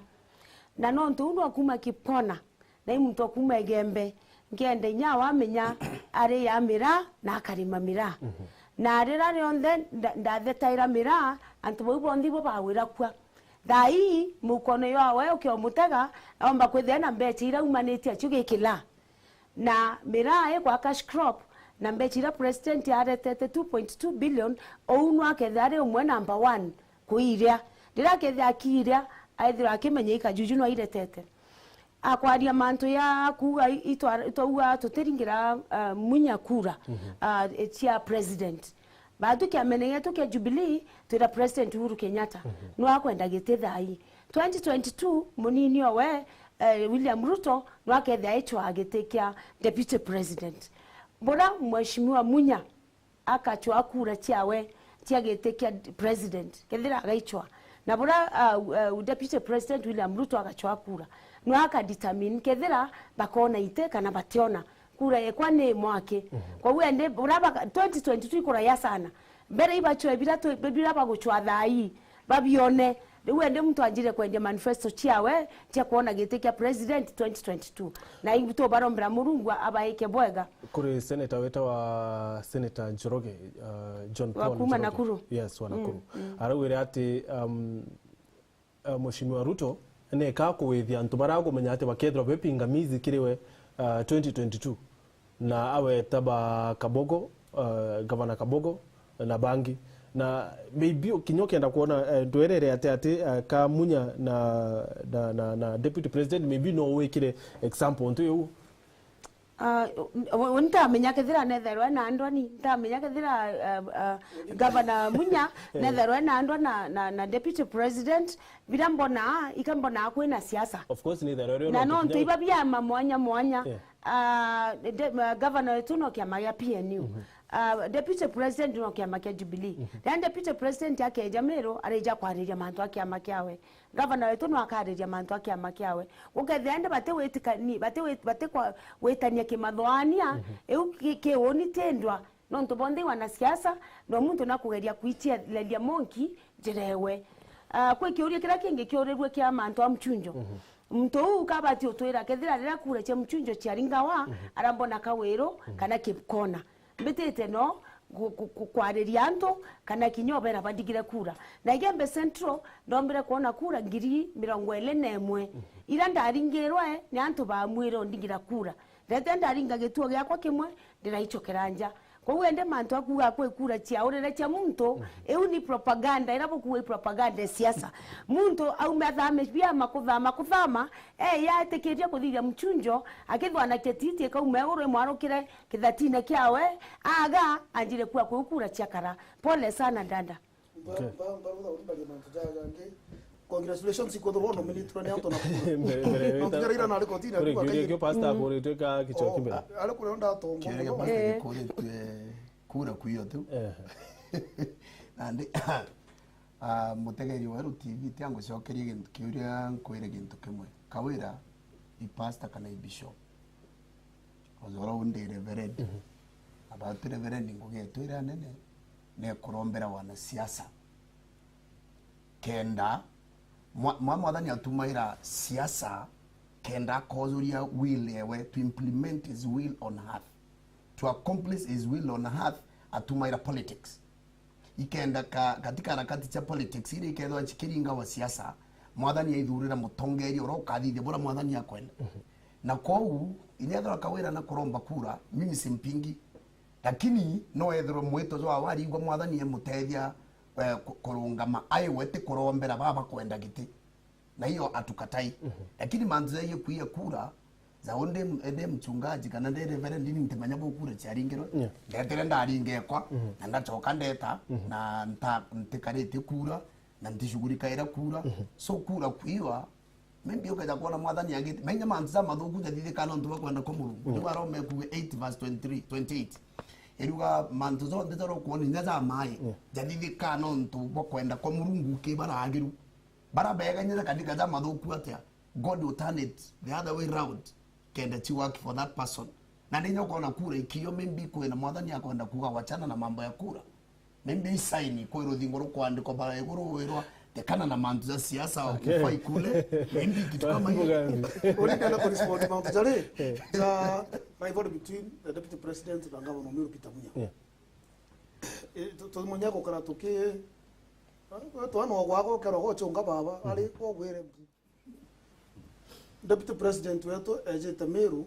Na nontu uu nwa kuma Kipkona, na i muntu o kuuma Igembe, nkienda inya wamenya ari ya miraa na akarima miraa. Mhm. Na riria rionthe nda-, ndathetaira miraa, antu bau bonthe ibo bagwira kua. Thaa ii, mukone ywawe ukiomutega, aomba kwithia na mbecha iria aumanitie acio gikila. Na miraa igwa cash crop, na mbecha iria president aretete two point two billion, ou nwa akethira ari umwe number one. Kuiria. Riria akethira akiiria, aethirwa akimenya ikajuju no airetete. Akwaria mantu ya kuuga i-, itwa-, itwauga tutiringira, ah, Munya kura, mhm, ah, cia president. Batu kiamene gietu kia Jubilee, twira President Uhuru Kenyatta, mhm, no akwenda giti thaa ii. Twenty twenty-two, munini owe, eh, William Ruto, no akethia aicwaa giti kia deputy president. Bura Mheshimiwa Munya, akachwa kura ciawe cia giti kia president, kethira agaichwa. Na bura, uh, uh, deputy president William Ruto agachwa kura, no aka determine kethira bakona ite kana bationa. Kura yekwa ni mwaki. Mhm. Kwa hiyo ende, bura baka-, twenty twenty-two ikuraya sana. Mbere ibachwe bira tu-, bira baguchwa thaa ii, babione. Riu ende muntu anjire kwendia manifesto ciawe cia kuona giti kia president twenty twenty-two. Na itu barombera Murungu abaike bwega. Kuri senator wetawa Senator Njoroge, uh, John Paul Njoroge. Wa kuma Nakuru. Yes, wa Nakuru. Mm, mm. Araugire ati, um, uh, Mheshimiwa Ruto neka kuwithia antu baria agumenya ati bakethirwa be pingamizi kiri we, uh, twenty twenty-two. Na aweta ba Kabogo, uh, Gavana Kabogo, na bangi. Na maybe kinya ukienda kuona, eh, ndwerere ati ati, eh, ka Munya na, na, na, na deputy president, maybe no wikire example ntu iu. Ah, u-, u-, ntamenya kethira netherwe na andwani, ntamenya kethira, ah, ah, Gavana Munya, eh, netherwe na andwa na, na, na deputy president, bira mbona, ika mbona kwina siasa. Of course, netherwe na nontu iba biama mwanya mwanya. Yeah. Ah, de-, ah, Gavana wetu no kiama gia P N U. Mhm. Ah, deputy president no kiama kia Jubilee. Mhm. Then deputy president akeja Meru, areja kwariria mantu a kiama kiawe. Gavana wetu no akariria mantu a kiama kiawe. Gukethira ende bati witikani-, bati wi-, bati kwa-, witania kimathoania, mhm, iu ki-, kiuni tindwa, nontu bonthe i wanasiasa, no muntu nakugeria kwichieleria monki njira ewe. Ah, kwi kiuria kiria kingi kiurirue kia mantu a mchunjo. Mhm. Muntu uu kabati utwira kethira riria kura cia mchunjo ciaringawa, mhm, arambona Kawiru, mhm, kana Kipkona. Mbitite no, ku-, ku-, ku-, kwariria antu, kana kinya obera bandigire kura. Na Igembe Central, ndombire kwona kura ngiri mirongo iri na imwe. Ira ndaringirwe ni antu bamwire undigira kura. Ndete ndaringa gituo giakwa kimwe, ndiraicokera nja. Kwou ende mantu akuuga kwi kura ciaurire cia muntu, iu ni propaganda, ira bukuuga i propaganda ya siasa. Muntu aume athame biama kuthama, kuthama, eya etikiria kuthithia mchunjo, akithwana kititi kauma iguru imwarukire kithatine kiawe, aga anjire kua kwi kura cia kara. Pole sana, dada. Mba-, Okay. mba-, mba-, mba-, mba-, mantu ja-, jangi. Congratulations, ikwethirwa nominatirwe ni antu na kura. Mbere, mbere, Mantu wita-, jaria ira nari kotini, kuri akuga kiuria kairi. Kio pastor Mm. akuritwe ka kichwa Oh, kimbere. a-, ari kuria ndatongo Kiuria kia muno. pastor Eh. gikuritwe kura kwiyo tu. Eh. Nandi, ah, mutegeri wa Weru T V, tia ngucokerie gintu, kiuria nkwire gintu kimwe. Kawira, i pastor kana i bishop? Ojora undi reverend. Mhm. About reverend ngugi yetu iria nene, ni kurombera wanasiasa. Kenda, mwa-, mwa-, Mwathani atumaira siasa, kenda akojuria will yewe, to implement his will on earth. To accomplish his will on earth, atumaira politics. Ikenda ka-, katika harakati cia politics, iria ikethwa cikiringa wa siasa, Mwathani aithurira mutongeria uria ukathithia buria Mwathani akwenda. Mhm. Na kwou, inya ethirwa Kawira na kuromba kura, mimi simpingi. Lakini no ethirwe mwito jwa warigwa Mwathani emutethia, eh, ku-, kurungama aiwe ti kurombera baba kwenda giti. Na hiyo hatukatai. Mhm. Lakini mantu jagie kuia kura, za undi, ndi mchungaji kana ndi reverend, ni ntimenya bu kura ciaringirwe. Yeah. Ndetere ndaringekwa, Mhm. na ndacoka ndeta, Mhm. na nta-, ntikarite kura, na ntishughulikaira kura. Mhm. So kura kuiwa, maybe ukaja kwona Mwathani agiti, menya mantu ja mathuku jathithika nontu bwa kwenda kwa Murungu. Yeah. Niu Aroma ekuuga eight verse twenty-three, twenty-eight. Iruga mantu jonthe jaria ukwona inya ja mai, Yeah. jathithika nontu bwa kwenda kwa Murungu ki bara agiru. Bara bega inya ja kathika ja mathuku atia, God will turn it the other way round, kenda ci work for that person. Na ninya ukona kura ikiyo, maybe kwina Mwathani akwenda kuuga wachana na mambo ya kura. Maybe i sign kwi ruthingo rukwandikwa bara iguru wirwa, tekana na mantu ja siasa, Okay. ukufai kule, maybe kitu kama hiyo. Mugambi. Uringana ku respond mantu jari, Eh. ja rivalry between the deputy president na governor Miru Peter Munya. Yeah. Eh, tu-, tumenya gukara tuki-, twana ogwaka ukera gochunga baba, ari ogwire. Deputy President wetu ejite Meru,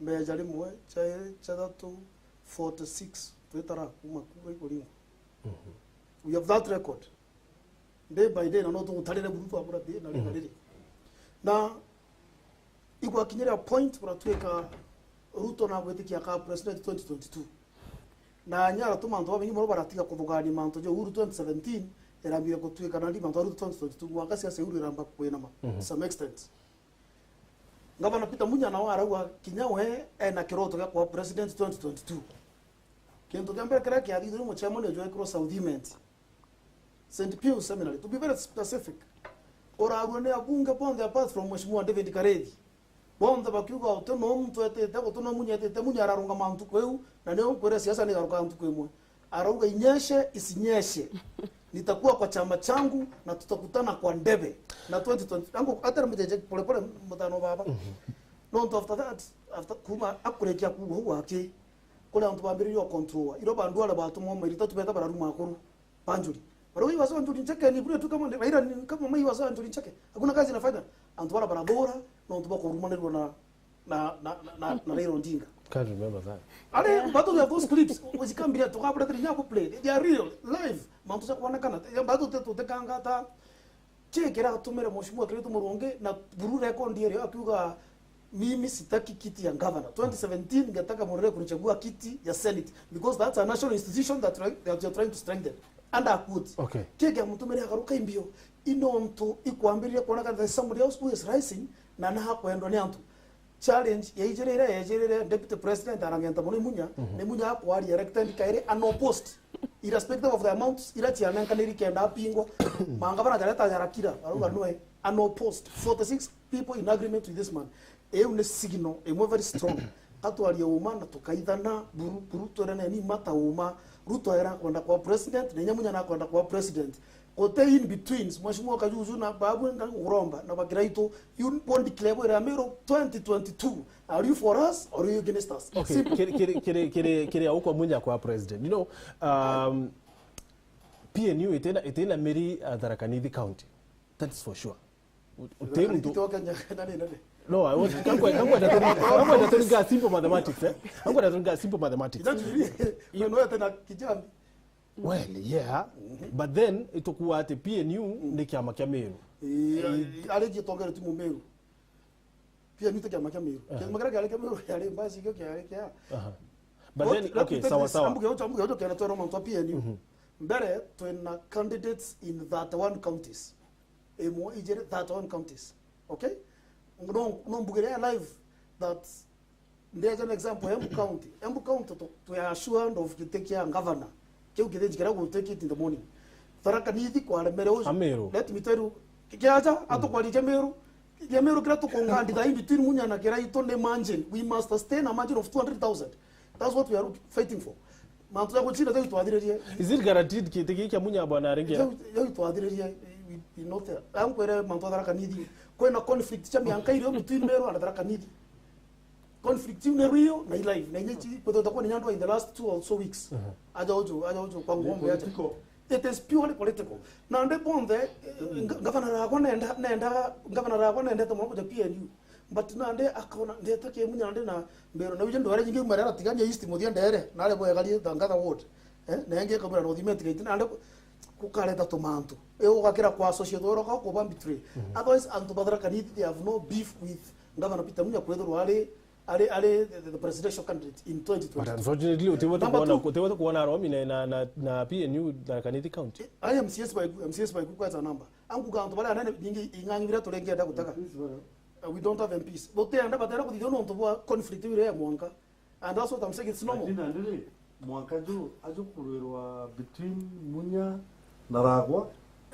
meja rimwe, jairi, jathatu, forty-six twitara kuma kura ikuringwa. Mhm. We have that record. Day by day, na no tugutarire buru twabura thina riri na Mhm. riri. Na igwakinyira point buratuika Ruto nagwitikia ka president twenty twenty-two. Na nya aratuma antu babaingi mono baratiga kuthugania mantu ja Uhuru twenty seventeen, irambire gutuika nandi mantu ja Ruto twenty twenty-two, mwaka siasa ya Uhuru iramba kwinama Mhm. to some extent. Ngavana Peter Munya nao arauga kinya we ena kiroto gia kuba president twenty twenty-two. Kintu kia mbere kiria kiathithirwe mucemanio jwekirwe South Imenti, Saint Pius Seminary, to be very specific, urarua ni abunge bonthe apart from Mheshimiwa David Karethi. Bonthe bakiuga, "Uti no muntu etite, guti no Munya etite, Munya ararungama ntuku iu, na nio nkwira siasa nigarukaga ntuku imwe." Arauga, "Inyeshe, isinyeshe, nitakuwa kwa chama changu na tutakutana kwa ndebe." Na twenty twenty, angu, atera mujeje pole pole, mutano baba. Mhm. Nontu after that, after kuma akurikia kuuga uu aki, kuri antu bambiririe o control. Iro bandu aria batumwa mairita tubeta bararuma akuru. Banjuri. Barauga, "He was on Njuri Ncheke, and he blew it kama Raila ni kama he was on Njuri Ncheke." Hakuna kazi inafanya. Antu bara barathura, nontu bakurumanirwa na, na, na, na, na, na Raila Odinga. Can't remember that. Are, Yeah. but we have those clips. Usikambire tukabura tiri nyaku play. They are real, live. Mantu ja kuonekana. Ya bado te tutekanga ta. Ki kiratumire Mheshimiwa Kiraitu Murungi na buru record iri akiuga, "Mimi sitaki kiti ya governor. Twenty seventeen ngetaka mwendelee kunichagua kiti ya Senate because that's a national institution that, that you're trying to strengthen." And I quote, Okay. Ki kiamutumire agaruka imbio, i nontu ikwambiriria kuonekana there's somebody else who is rising na nakwendwa ni antu. Challenge ya ijiri iria yejirire Deputy President arang'enta mono i Munya, Mhm. ni Munya akwaria elected kairi unopposed, irrespective of the amounts iria cianenkaniri kenda apingwa. Mangavana jareta jarakira, arauga, Mhm. "Nwe, unopposed, forty-six people in agreement with this man." Iu ni signal imwe very strong. Ka twarie uma na tukaithana, buru, buru, twerane ni mata uma. Ruto era kwenda kwa president, na inya Munya na kwenda kwa president. Kote in between, Mheshimiwa Kajuju na babu nga uromba, na bakira itu, you won't declare bwira Meru twenty twenty-two. Are you for us or are you against us? Okay, Simple. Kiri, kiri, kiri, kiri, kiri au kwa Munya kwa president. You know, um, P N U itina, itina miri, uh, Tharaka Nithi County. That's for sure. Uti muntu. Ito Kenya, nani, nani? No, I was, kangwe, kangwe ndatoni, kangwe ndatoni ga simple mathematics, eh? Kangwe ndatoni ga simple mathematics. Ina Jubilee, no, no, tena kijambi. Well, yeah. But then, itukuwa ati P N U ni kiama kia Meru. Ii, ari gitongeretwe mu Meru. P N U ti kiama kia Meru. Aha. Kiama kiria kiari kia Meru kiari mbasi kio kiari kia. Aha. But then, okay, sawa, sawa. Ambuge ocho, ambuge ocho kena twero mantu a P N U. Mhm. Mbere, twina candidates in thirty-one counties. Imwe, ijiri, thirty-one counties. Okay? No, no mbugire ya live that there's an example, Embu County. Embu County, tu, tu are assured of giti kia governor. Kiu giti njikira gutikite in the morning. Tharaka Nithi kwaremere uju. Ameru. Let me tell you, kiaja, atukwarikia Meru. Kia Meru kira tukunganditha in between Munya na Kiraitu ni margin. We must sustain a margin of two hundred thousand. That's what we are look-, fighting for. Mantu ja gucina jau itwathiririe. Is it guaranteed kiti giki kia Munya bwana arengera? Jau, jau itwathiririe, we, we not there. Ankwire mantu a Tharaka Nithi. Kwina conflict cia mianka irio between Meru and Tharaka Nithi. Conflict iu ni real na i live. Na inya ici, kwithirwa itakuwa ni nyandwa in the last two or so weeks. Mhm. Aja uju, aja uju kwa ngombe aja. Political. It is purely political. Na ndi bonthe, eh, nga-, gavana rakwa nenda, nenda, gavana rakwa nendete mono kuja P N U. But nandi akona, ndeta ki Munya nandi na Meru, na uje ndware jingi uma rera tigania East muthia ndere, nare bwegari Thangatha Ward. Eh, na ingi kamwira North Imenti gaiti, nandi ku-, kukareta tumantu. E ugakira kwa associate wero ka kuba betray. Mhm. Otherwise, antu ba Tharaka Nithi, they have no beef with Governor Peter Munya kwithirwa ari, ari, ari the, the presidential candidate in twenty twenty-two. But unfortunately, utiweza kuona, utiweza kuona Aromi na, na, na, na P N U Tharaka Nithi County. I am C S by, M C S by kukweta namba. Angu ga antu baria anene bingi ing'ang'i biria turengienda gutega. Uh, we don't have M Ps. Gutienda, batenda kuthithia nontu bwa conflict iria ya mwanka. And that's what I'm saying, it's normal. Lakini nandi ri, mwanka ju, ajukurwirwa between Munya na Ragwa.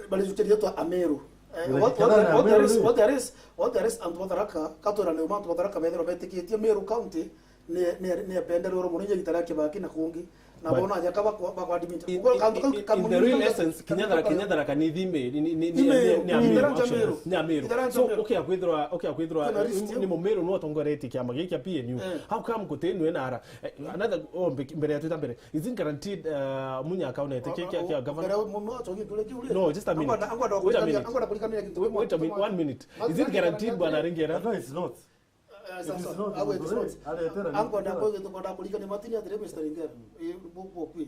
Barijukiria twa Ameru. Eh, what, what, what there is, what there is, what there is, antu ba Tharaka, katwira ni antu ba Tharaka bethirwa betikitie Meru County, ni, ni, ni apendereirwo mono inya gita ria Kibaki na kungi. Na bona aja kaba kwa, bakwa admit. In, in, in, in the real essence, kinya Tharaka, kinya Tharaka Nithi ni, ni, ni, ni, ni, ni Ameru, actually. Ni Ameru. So, okay, akwithirwa, okay, akwithirwa, ni Mumeru no atongoretie kiama giki kia P N U. Eh. How come kutinwe nara? Eh, another, oh, mbe-, mbere ya twita mbere. Is it guaranteed, uh, Munya akaonete kia, kia, kia governor? No, just a minute. Wait a minute. Wait a minute. One minute. Is it guaranteed, bwana Ringera? Eh, sasa, it is not, au it is not. Aretera ni ankwenda kwithirwa tukwenda kurikania matini atiri, Mister Ringera. Eh, bu-, bu-, kwi.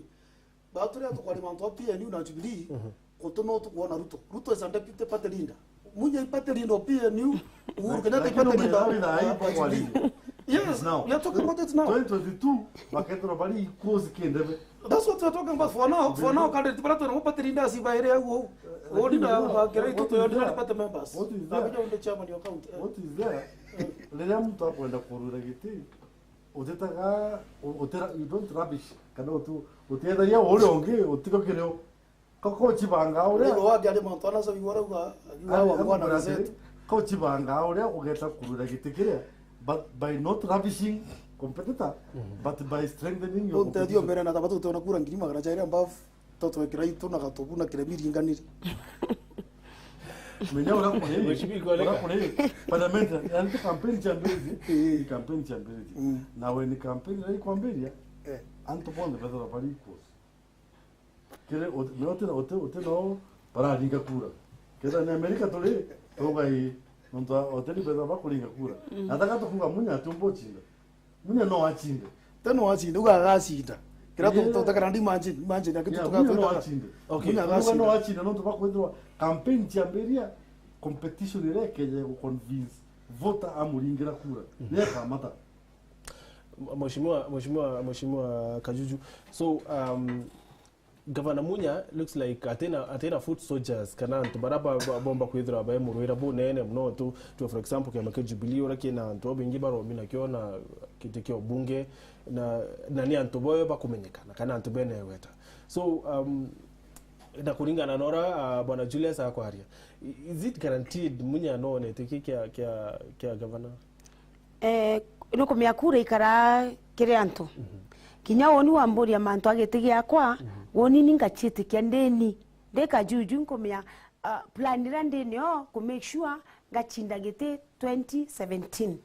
Baturia tukwari mantu a P N U na Jubilee, mhm, kutu no tukwona Ruto. Ruto is a deputy party leader. Munya i party leader o P N U, Uhuru Kenyatta i party leader o Jubilee. Yes, we are talking about it now. Twenty twenty-two, bakethirwa bari equals kindebe. That's what we are talking about for now. For now, candidate bara twina party leaders ibaire au au. Odi na bakira itu tu ordinary party members. What is there? Abija unde chairman your county. Eh. What is there? Riria muntu akwenda kurwira giti, utitaga, u-, utira, you don't rubbish, kana utu-, utiethagia uria ungi, utigo kirio. Ko, ko chibanga uria. Ndio wagi ari muntu ana so igora uga, you are one and the same. Ko chibanga uria ugeta kurwira giti kiria, but by not rubbishing competitor, mhm, but by strengthening your competition. Untethio mbere na tabatu tona kura ngiri magana jairi above. Totwekira itu na gatubu na kiremi ringanire. Menya uria kuri, Mheshimiwa Koleka, uria kuri parliament, yani tu campaign champions, ii, campaign champions. Mm. Na when campaign rai kwambiria, eh, antu bonthe bethirwa bari equals. Kiri, ut-, me uti, uti, uti no bararinga kura. Kenda ni America turi, tuga ii, nontu a-, oteri bethirwa bakuringa kura. Mm. Na taka tukuga Munya ati umba ucinda. Munya no acinde. Te no acinde, uga agacinda. Kira tu-, tutakara ndi imagine, imagine, aki tutuka Munya no acinde. Okay. Munya agacinda. No acinde, nontu bakwithirwa campaign ciambiria, competition iria ikeje gu convince voter amuringira kura. Mm. Ni akamata. Mheshimiwa, Mheshimiwa, Mheshimiwa Kajuju. So, um, Governor Munya looks like atina, atina foot soldiers, kana antu bara ba, ba, bomba kwithirwa bemurwira bunene muno tu, tu, for example, kiama kia Jubilee, uria kina antu babaingi baromi nakio na kiti kia ubunge, na, na ni antu boyo bakumenyekana, kana antu bene weta. So, um, na kuringana na uria, uh, Bwana Julius akwaria, i-, is it guaranteed Munya no onete ki kia, kia, kia governor? Eh, Nukumenya kura ikaraa kiri antu. Mhm. Kinya woni wamburia mantu a giti giakwa, mhm, woni ni ngaciitikia ndini. Ndika juju nkumenya, ah, plan iria ndinio ku make sure ngacinda giti twenty seventeen.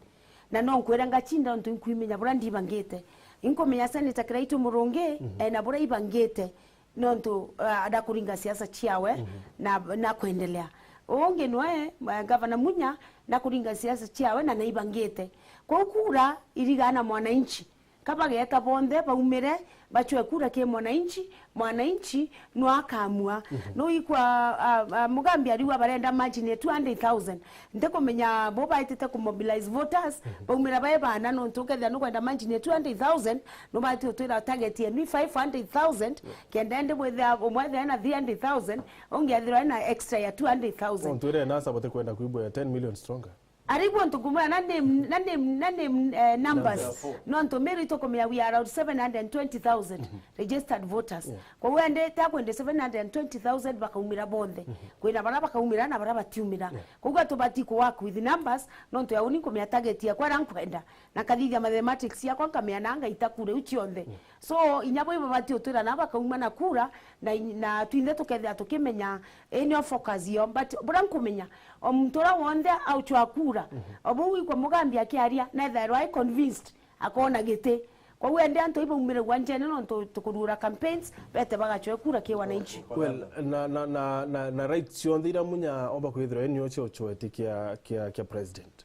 Na no nkwira ngacinda nontu inkwimenya buria ndibangite. Inkumenya Senator Kiraitu Murungi, mhm, ena buria ibangite. Nontu, ah, ndakuringa siasa ciawe, mhm, na, na kwendelea. Ungi nwe, eh, Gavana Munya, ndakuringa siasa ciawe na naibangite. Kwou kura irigana mwananchi. Kabageta bonthe baumire, bacwe kura ki mwananchi, mwananchi nwa akamua. Mhm. Nuikwa, ah, ah, Mugambi ariwa barenda margin ya two hundred thousand. Ntikumenya bo baitite ku mobilize voters, mhm, baumira bae bana, nontu ukethira nukwenda margin ya two hundred thousand, nubaiti utwira target yenu i five hundred thousand, yeah, kenda indi bwithira umwe ethira ena three hundred thousand, ungi ethirwa ena extra ya two hundred thousand. Nontu ire nasa bote kwenda kwibwa ya ten million stronger. Arigwo ntu kumwira na name, na name, na name, eh, numbers. Numbers. Nontu Meru itukumenya we are around seven hundred and twenty thousand, mhm, registered voters. Yeah. Kwou ende takwende seven hundred and twenty thousand bakaumira bonthe. Mhm. Kwina baria bakaumira na baria batiumira. Yeah. Koguo tubati ku work with numbers, nontu ya uni nkumenya target yakwa iria nkwenda, na nkathithia mathematics yakwa, nkamenya na ngaita kura iu cionthe. Mm. So, inya bo ibabati utwira na bakauma na kura, na, na twinthe tukethira tukimenya, ii nio focus yo. But buria nkumenya, o muntu uria wonthe auchwa kura, mhm, o bau ikwa Mugambi akiaria, nethairwa ai convinced, akona giti. Kwou ende antu ibaumire gwanjene nontu tukurura campaigns, bete bagachwe kura ki wananchi. Well, na, na, na, na, na rights cionthe iria Munya omba kwithirwa enio cio chweti kia, kia, kia president.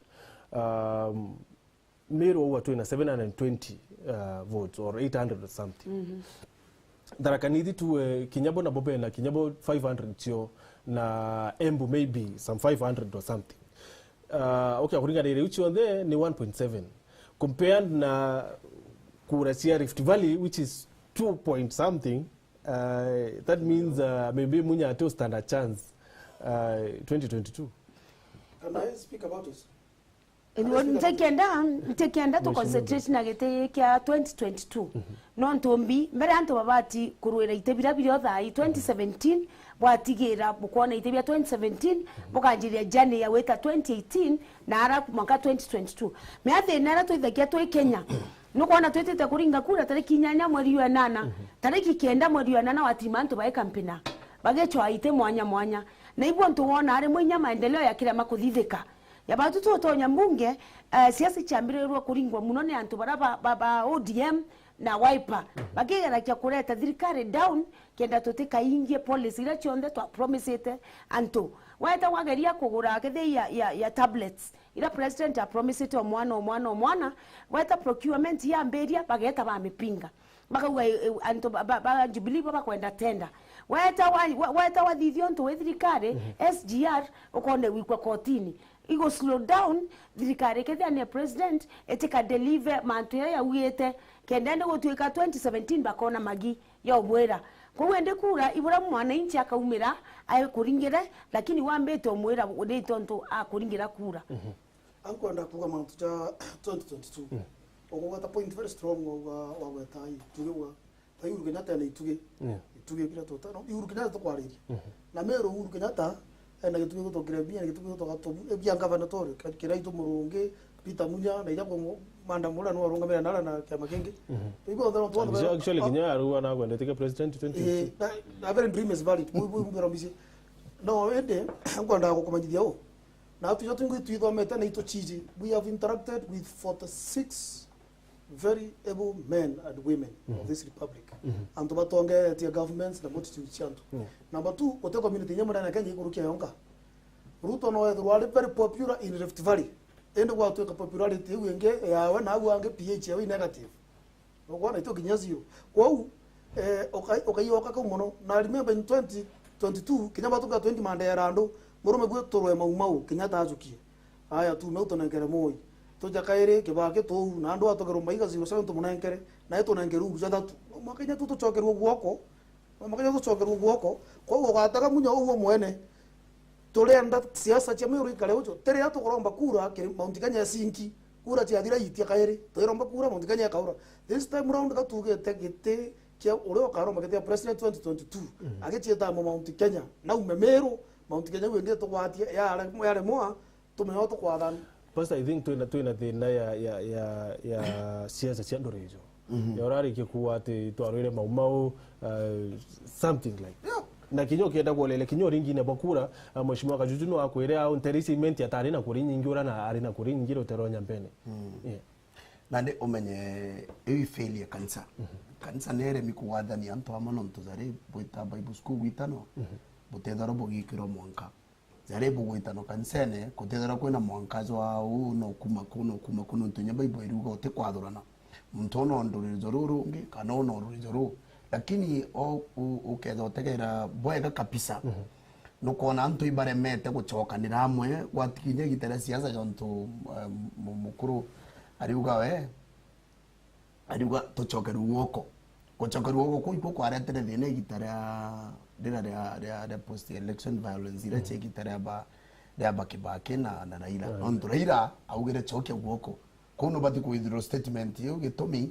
Um, Meru ugwa twina seven hundred and twenty, uh, votes or eight hundred or something. Mhm. Tharaka Nithi tuwe kinya bo nabo bena kinya bo five hundred cio, na Embu maybe some five hundred or something. Uh, okay, kuringana na iu cionthe ni one point seven. Compared na kura cia Rift Valley, which is two point something, uh, that means, uh, maybe Munya ati stand a chance, uh, twenty twenty-two. Can I speak about it? Ntikienda, ntikienda tu concentrate na giti kia twenty twenty-two. Mhm. Nontu mbi, mbere antu babati kurwira iti biria birio thaai, twenty seventeen, bwatigira bukwona iti bia twenty seventeen, bukanjiria journey ya gwita twenty eighteen, na ara mwaka twenty twenty-two. Mea thina iria twithagia twi Kenya, nukwona twitite kuringa kura tariki inyanya mweri wa enana, mhm, tariki kenda mweri wa enana watirima antu bai kampina, bagicwaa iti mwanya mwanya. Na ibu antu wona ari mwinya maendeleo yakirema kuthithika. Ya batu tutonya mbunge, eh, siasa ciambirirwe kuringwa muno ni antu bara ba, ba, ba O D M na Wiper. Mhm. Bakigeragia kureta thirikari down, kenda tutikaingie policy iria cionthe twa promisete antu. Weta wageria kugura kethia ya, ya, ya tablets, ira president a promisete o mwana, o mwana, o mwana, weta procurement yambiria, bageta bamipinga. Bakauga, eh, eh, antu ba, ba, ba Jubilee bo bakwenda tender. Weta wa, wa, weta wathithia untu wi thirikari, mhm, S G R, ukone gwikwa kotini. Igu slow down thirikari kethia ni president, itika deliver mantu ya yaugite, kenda ni gutuika twenty seventeen bakona magi ya ubwira. Kwou indi kura, ibura mwananchi akaumira, aikuringire, lakini wambite umwira ni tontu akuringira kura. Mhm. Ankwenda kuuga mantu ja twenty twenty-two. Mm. Ugweta point very strong, wauga, wagweta itugi, uga ta Uhuru Kenyatta ena itugi. Yeah. Itugi kira tuta, no, Uhuru Kenyatta tukwariria. Mhm. Na Meru Uhuru Kenyatta ena gitugi gutokira bia, na gitugi gutoka tobu, e bia ngavana tore, Kiraitu Murungi, Peter Munya, na ija kwa Madam uria no arungamira nara na kiama kingi. Mhm. Ibo othe no tuona. Actually, actually, kinya arua na kwendete ke president twenty twenty-two. Eh, na, na very dream is valid. Bu, bu, bu, bu, no, ende, nkwenda gukumanyithia u. Na tuja twingi twithomete na ituchiji. We have interacted with forty-six very able men and women of, mhm, this republic. Mhm. Antu batongetie governments na multitude cia antu. Mm. Number two, guti community inya munene Kenya ikurukia yonka. Ruto no ethirwa ari very popular in Rift Valley. Indi gwatuika popularity iu ingi yawe na au angi P H yawe i negative. Nukwona itu kinya zero. Kwou, eh, ukai-, ukaiyoka kau mono. Na remember in twenty twenty-two, kinya batuka twenty mandera andu, murume gwe turwe Mau Mau, kinya tajukie. Aya, tuume u tunenkere Moi. Tuja kairi, Kibaki tuu, na andu atogerwa maiga zero seven tumunenkere, na itunenkere uru jathatu. Mwaka inya tu tucokerwe guoko, mwaka inya tucokerwe guoko, kwou ugatega Munya uguo mwene. Turenda siasa cia Meru ikare ucio. Ti riria tukuromba kura kiri Mount Kenya icinki. Kura ciathira iitia kairi. Twiromba kura Mount Kenya ikaura. This time round gatugite giti kia uria ukaromba giti ya president twenty twenty-two. Mm. Agicieta mo Mount Kenya. Na ume Meru, Mount Kenya iu ingi tugwatie yare-, yaremwa, tumenye uria tukwathana. Pastor, I think twina, twina thina ya, ya, ya, ya siasa cia ndore ijo. Ya urarikia kuuga ati twarwire Mau Mau, uh, something like. Na kinya ukienda kuoleria kinya uringine bwa kura, uh, Mheshimiwa Kajuju no akwire au ntere ici imenti atari na kuri nyingi ura na ari na kuri nyingi rutero nyambene. Yeah. Nandi umenye iu i failure ya kanisa. Kanisa ni iremi kugwathania antu amwe nontu jari bwita Bible school gwitano, butethirwa bugikirwa mwanka. Jari bugwitano kanisene, kutethirwa kwina mwanka jwa uu no kuma ku, no kuma ku, nontu inya Bible iriuga uti kwathurana. Muntu uu no rurijo ruu rungi, kana uu no rurijo ruu. Lakini o, u, ukethira utegera bwega kabisa, nukwona antu ibaremete gucokanira amwe, gwatikinya igita ria siasa jontu, eh, mu-, mukuru ariuga we, ariuga tucokerwe gwoko. Gucokerwa gwoko kuu ikuo kwaretere thina igita ria, rira ria, ria, ria post election violence, ira cia igita ria ba, ria ba Kibaki na, na Raila. Nontu Raila augire cokia gwoko. Kuu nubati ku withdraw statement iu gitumi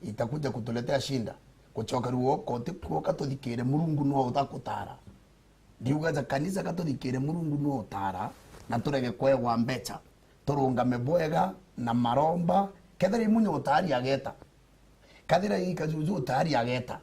itakuja kutuletea shinda. Gucokerwa gwoko ti kuoka tuthikire Murungu no uthakutara. Ndiuga ja kanisa ka tuthikire Murungu no utara, na turege kwegwa mbecha, turungame bwega na maromba, kethira i Munya utari ageta, kethira i Kajuju utari ageta,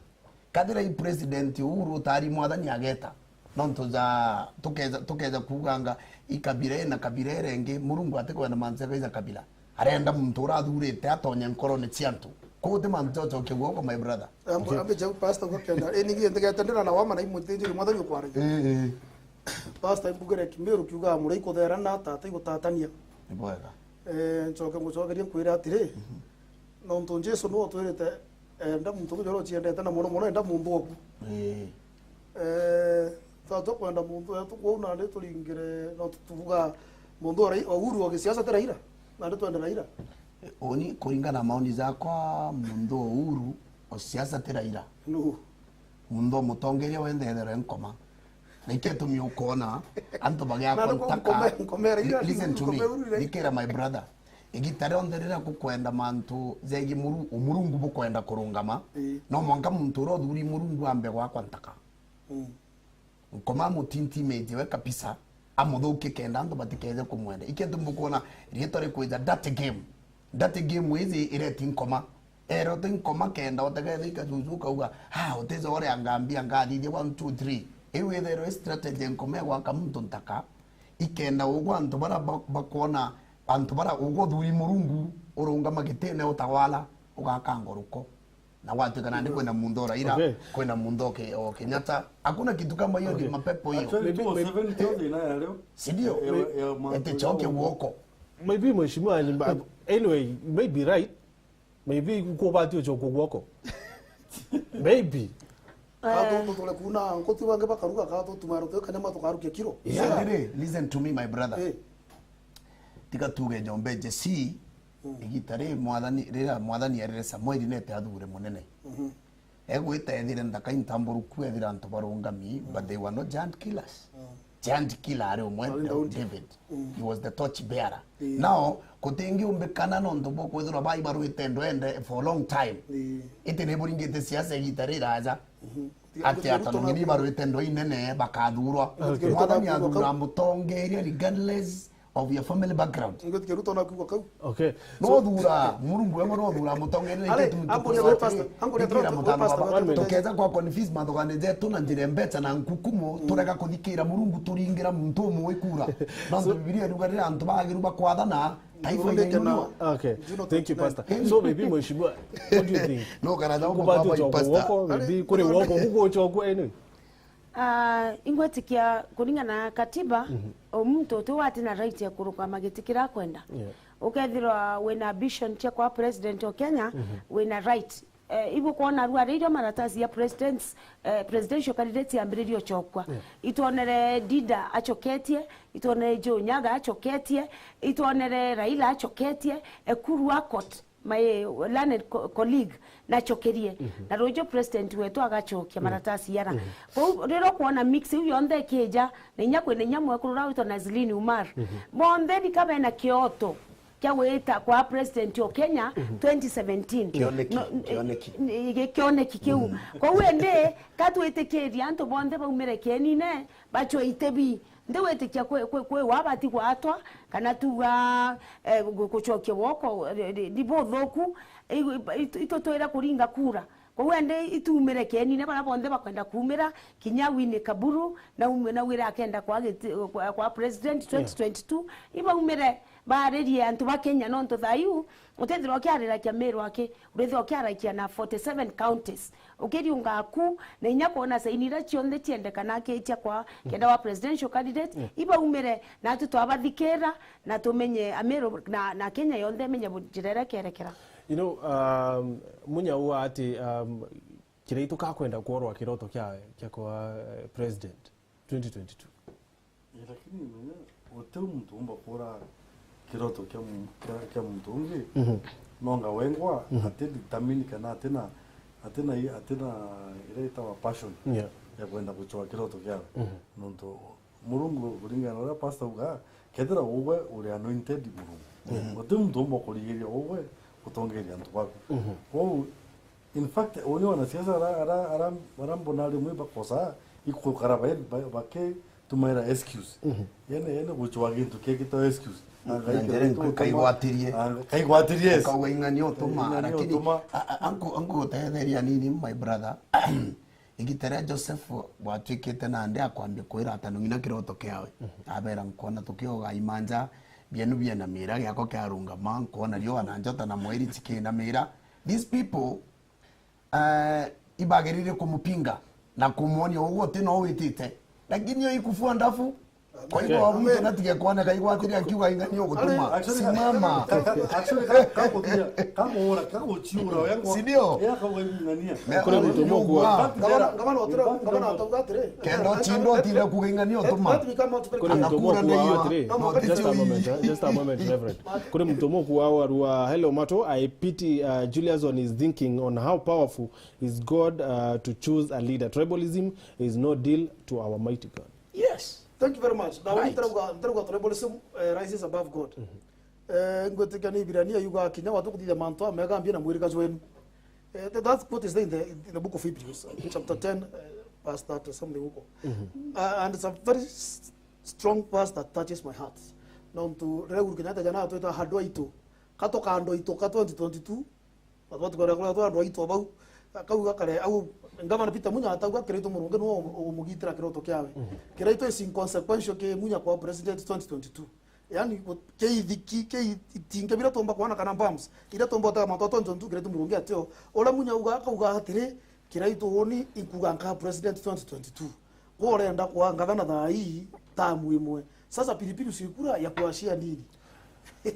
kethira i President Uhuru utari mwathani ageta. Nontu ja tukeza, tukeza kuuganga i kabira ii na kabira iria ingi, Murungu atikwenda mantu ja kabira. Arenda muntu urathurite atonye nkorone cia antu. Kwou ti mantu ja ucokia gwoko, my brother. Ambe jau pastor ugakenda. Ii ningi ndigete ndira na wama na imwe ntinjiri mwathani ukwaragia. Ii, ii. Pastor imbugire Kimiru kiugaga murai kutherana tata igutatania. Ni bwega. Eh, ncoke ngucokerie nkwire atiri, nontu Jesu niwe utwirite, enda muntu uria uciendete na mono mono enda muntu oku. Ii. Eh, tata kwenda muntu wetu kwou nandi turingire no tutuga muntu ora Uhuru wa gisiasa ti Raila. Nandi twende Raila. Uni kuringana na maoni jakwa, muntu o Uhuru o siasa ti Raila. Nu. Muntu o mutongeria wenthe etherwe nkoma. Na ikio itumi ukwona antu bagiakwa ntaka. Nkome, nkome Raila, listen to me, nkome Uhuru Raila. Thikira my brother. Igita rionthe riria kukwenda mantu jegi muru-, umurungu bukwenda kurungama, ii, no mwanka muntu uria uthuri murungu ambe gwakwa ntaka. Mm. Nkoma amutintimite we kabisa, amuthukie kenda antu batikeze kumwenda. Ikio itumi bukwona riitwa rikwija dirty game. Dirty game iji ireti nkoma. Eroti nkoma kenda utegethe ikajuju ukauga, "Ah, utiza uria ngambia ngathithia one, two, three." Iu itherwe strategy nkoma igwaka muntu ntaka, ikenda ugwa antu bara ba-, bakwona, antu bara ugwa uthuri murungu urungama gitine utawala, ugakanga uruko. Na gwatuika nandi kwina muntu o Raila, okay, kwina muntu o Ke-, o Kenyatta. Hakuna kitu kama hiyo, okay, ni mapepo hiyo. Actually, maybe, two oh seven maybe, ndio thina ya leo. Si ndio? Ya, ya, ya, eti choke uoko. Maybe, mheshimiwa, ni ma-, anyway, maybe right. Maybe kubati uchoke guoko. Maybe. Katutu tule kuna nkuti bangi bakaruga katutu maro twe kanyama tukarukia kiro. Yeah. Listen to me, my brother. Eh. Tiga tuge Njombe Jesse, mm, igita ri mwathani, rira mwathani erire Samueli nete athure munene. Mhm. Egwita ethire nthaka intamburuku, ethire antu barungami, mm, but they were not giant killers. Mm. Giant killer ari umwe, ari Daudi. David. Mm. He was the torch bearer. Yeah. Now, kutingiumbikana nontu bwa kwithirwa bai barwite ndwende for a long time. Yeah. Iti ni buringite siasa igita riraja. Mhm. Ati atonong'ini barwite ndwa inene bakathurwa. Okay. Mwathani athura mutongeria regardless of your family background. Ngwitikia Ruto nakiuga kau. Okay. No thura, Murungu we no thura mutongeria. Ale, amburia we pastor, amburia we pastor. Tukeza kwa confuse mathogane jetu na njira mbecha na nkukumo, mm, turega kuthikira Murungu turingira muntu umwe kura. No, so, Biblia iruga rira antu bagiru bakwathana, taifa ina inua. Okay. Thank you, Pastor. So, maybe, mheshimiwa, what do you think? No, kana kubati uchoku pastor. Woko, maybe kuri woko kuko uchoku anyway. Ah, ingwetikia kuringana na katiba, mhm, o muntu tu wati na right ya kurukama giti kira akwenda. Yeah. Ukethirwa wina ambition cia kwa president o Kenya, mhm, wina right. Eh, ibu kwona rua ririo maratasi ya presidents, eh, presidential candidates yambiririe uchokwa. Yeah. Itwonere Dida achoketie, itwonere Joe Nyaga achoketie, itwonere Raila achoketie, Ekuru Aukot, my learned co-, colleague, nachokerie. Mhm. Na ruju president wetu agachokia, mm, maratasi yara. Mhm. Kwou riria ukwona mix iu yonthe ikija, na inya kwina inya mwekuru uria witwa Nazlin Umar. Mhm. Bonthe ni ka bena kioto kia gwita kwa president o Kenya twenty seventeen. Kioneki, No, kioneki. Ni, ni, kioneki kiu. Koguo indi, ka twitikiria antu bonthe baumire kienine, bacwe itebi. Ndigwitikia kwi, kwi, kwi wabati gwatwa, kana tuga, eh, gu-, gucokia gwoko, eh, ni, ni buthuku, i-, itu, itu twire kuringa kura. Koguo indi itumire kienine, baria bonthe bakwenda kumira, kinya Winnie Kaburu, naume-, naugire akenda kwa giti-, kwa, kwa president twenty twenty-two, ibaumire baaririe antu ba Kenya, nontu thaa iu, utethirwa ukiarirakia Meru aki, urethirwa ukiarakia na forty-seven counties. Ukiriunga aku, na inya kwona saini iria cionthe ciendekana akiitia kwa, kenda wa presidential candidate, ibaumire, natu twabathikira, na tumenye Ameru, na, na Kenya yonthe imenye bu-, njira iria ikerekera. You know, um, Munya uga ati, um, Kiraitu kakwenda kworwa kiroto kia, kia kwa, eh, president twenty twenty-two. Eh, lakini menya, guti muntu umba kura kiroto kia mu-, kia, kia muntu ungi, nonga wengwa ati determine kana atina, atina, atina iria itawa passion ya kwenda gucwa kiroto kiawe. Nontu Murungu, kuringana na uria pastor auga, kethira ugwe uri anointed Murungu, guti muntu umba kurigiria ugwe gutongeria antu baku. Kwou, in fact, uni wanasiasa ara, ara, ara, ara mbona rimwe bakosa ikukara ba, ba, bakitumaira excuse. Yani, yani gucwa gintu kiegitwa excuse. Na Ngai njira kiraitu ingi utuma, kaigwatirie. Ah, kaigwatirie, yes. Ukauga ing'ania utuma, ing'ania lakini utuma. A, a, anku, anku gutetheria nini, my brother. Igita ria Joseph gwatuikite nandi akwambia kwira atano ng'ina kiroto kiawe. Abera, "Nkwona tukioga imanja bienu biena mira, giakwa kiarungama, nkwona riua na njota na mweri cikinamira." These people, eh, ibagiririe kumupinga na kumwonia uguo ti no witite. Lakini yo ikufua ndafu, Kwa hivyo, okay, wabuge natige kuoneka igwatiri akiuga ing'ania ugutuma. Actually, simama. Actually, ka, ka kuthia, ka kuura, ka guciura, oya ngwa. Si ndio? Ya ka ing'ania. Kuri muntu umwe kuwa. Gavana, gavana utira, gavana atauga atiri. Kenda ucindwa utinde kuuga ing'ania utuma. Kuri muntu umwe kuwa atiri. Just a moment, eh, just a moment, Reverend. Kuri muntu umwe kuwa warua, "Hello, Mato, I pity, uh, Julius on his thinking on how powerful is God, uh, to choose a leader. Tribalism is no deal to our mighty God." Yes. Thank you very much. Now, right. Ntarauga, ntarauga tribalism, eh, rises above God. Eh, ngwitikia ni Ibirania yuga kinya watu kuthithia mantu amega mbia na mwirika jwenu. Eh, th-, that's what is there in the, in the book of Hebrews, chapter ten, eh, verse thirty something huko. Uh, and it's a very s-, strong verse that touches my heart. Nontu riria Uhuru Kenyatta jana atwita handwa itu, katoka handwa itu ka twenty twenty-two, Batukwenda kuria twa andu aitu bau. Akauga kare, au, Ngavana Peter Munya atauga Kiraitu Murungi niwe ugumugitira kiroto kiawe. Kiraitu is inconsequential ki Munya kwa president twenty twenty-two. Yani, gu-, ki ithiki, ki itinge bira tumba kwana kana bumps. Ira tumba utega matwa twenty twenty-two Kiraitu Murungi atio. Uria Munya auga, akauga atiri, Kiraitu uni inkuga nka president twenty twenty-two. Kwa urenda kwa ngavana thaa ii, tamu imwe. Sasa pilipili usiikura ya kuashia nini?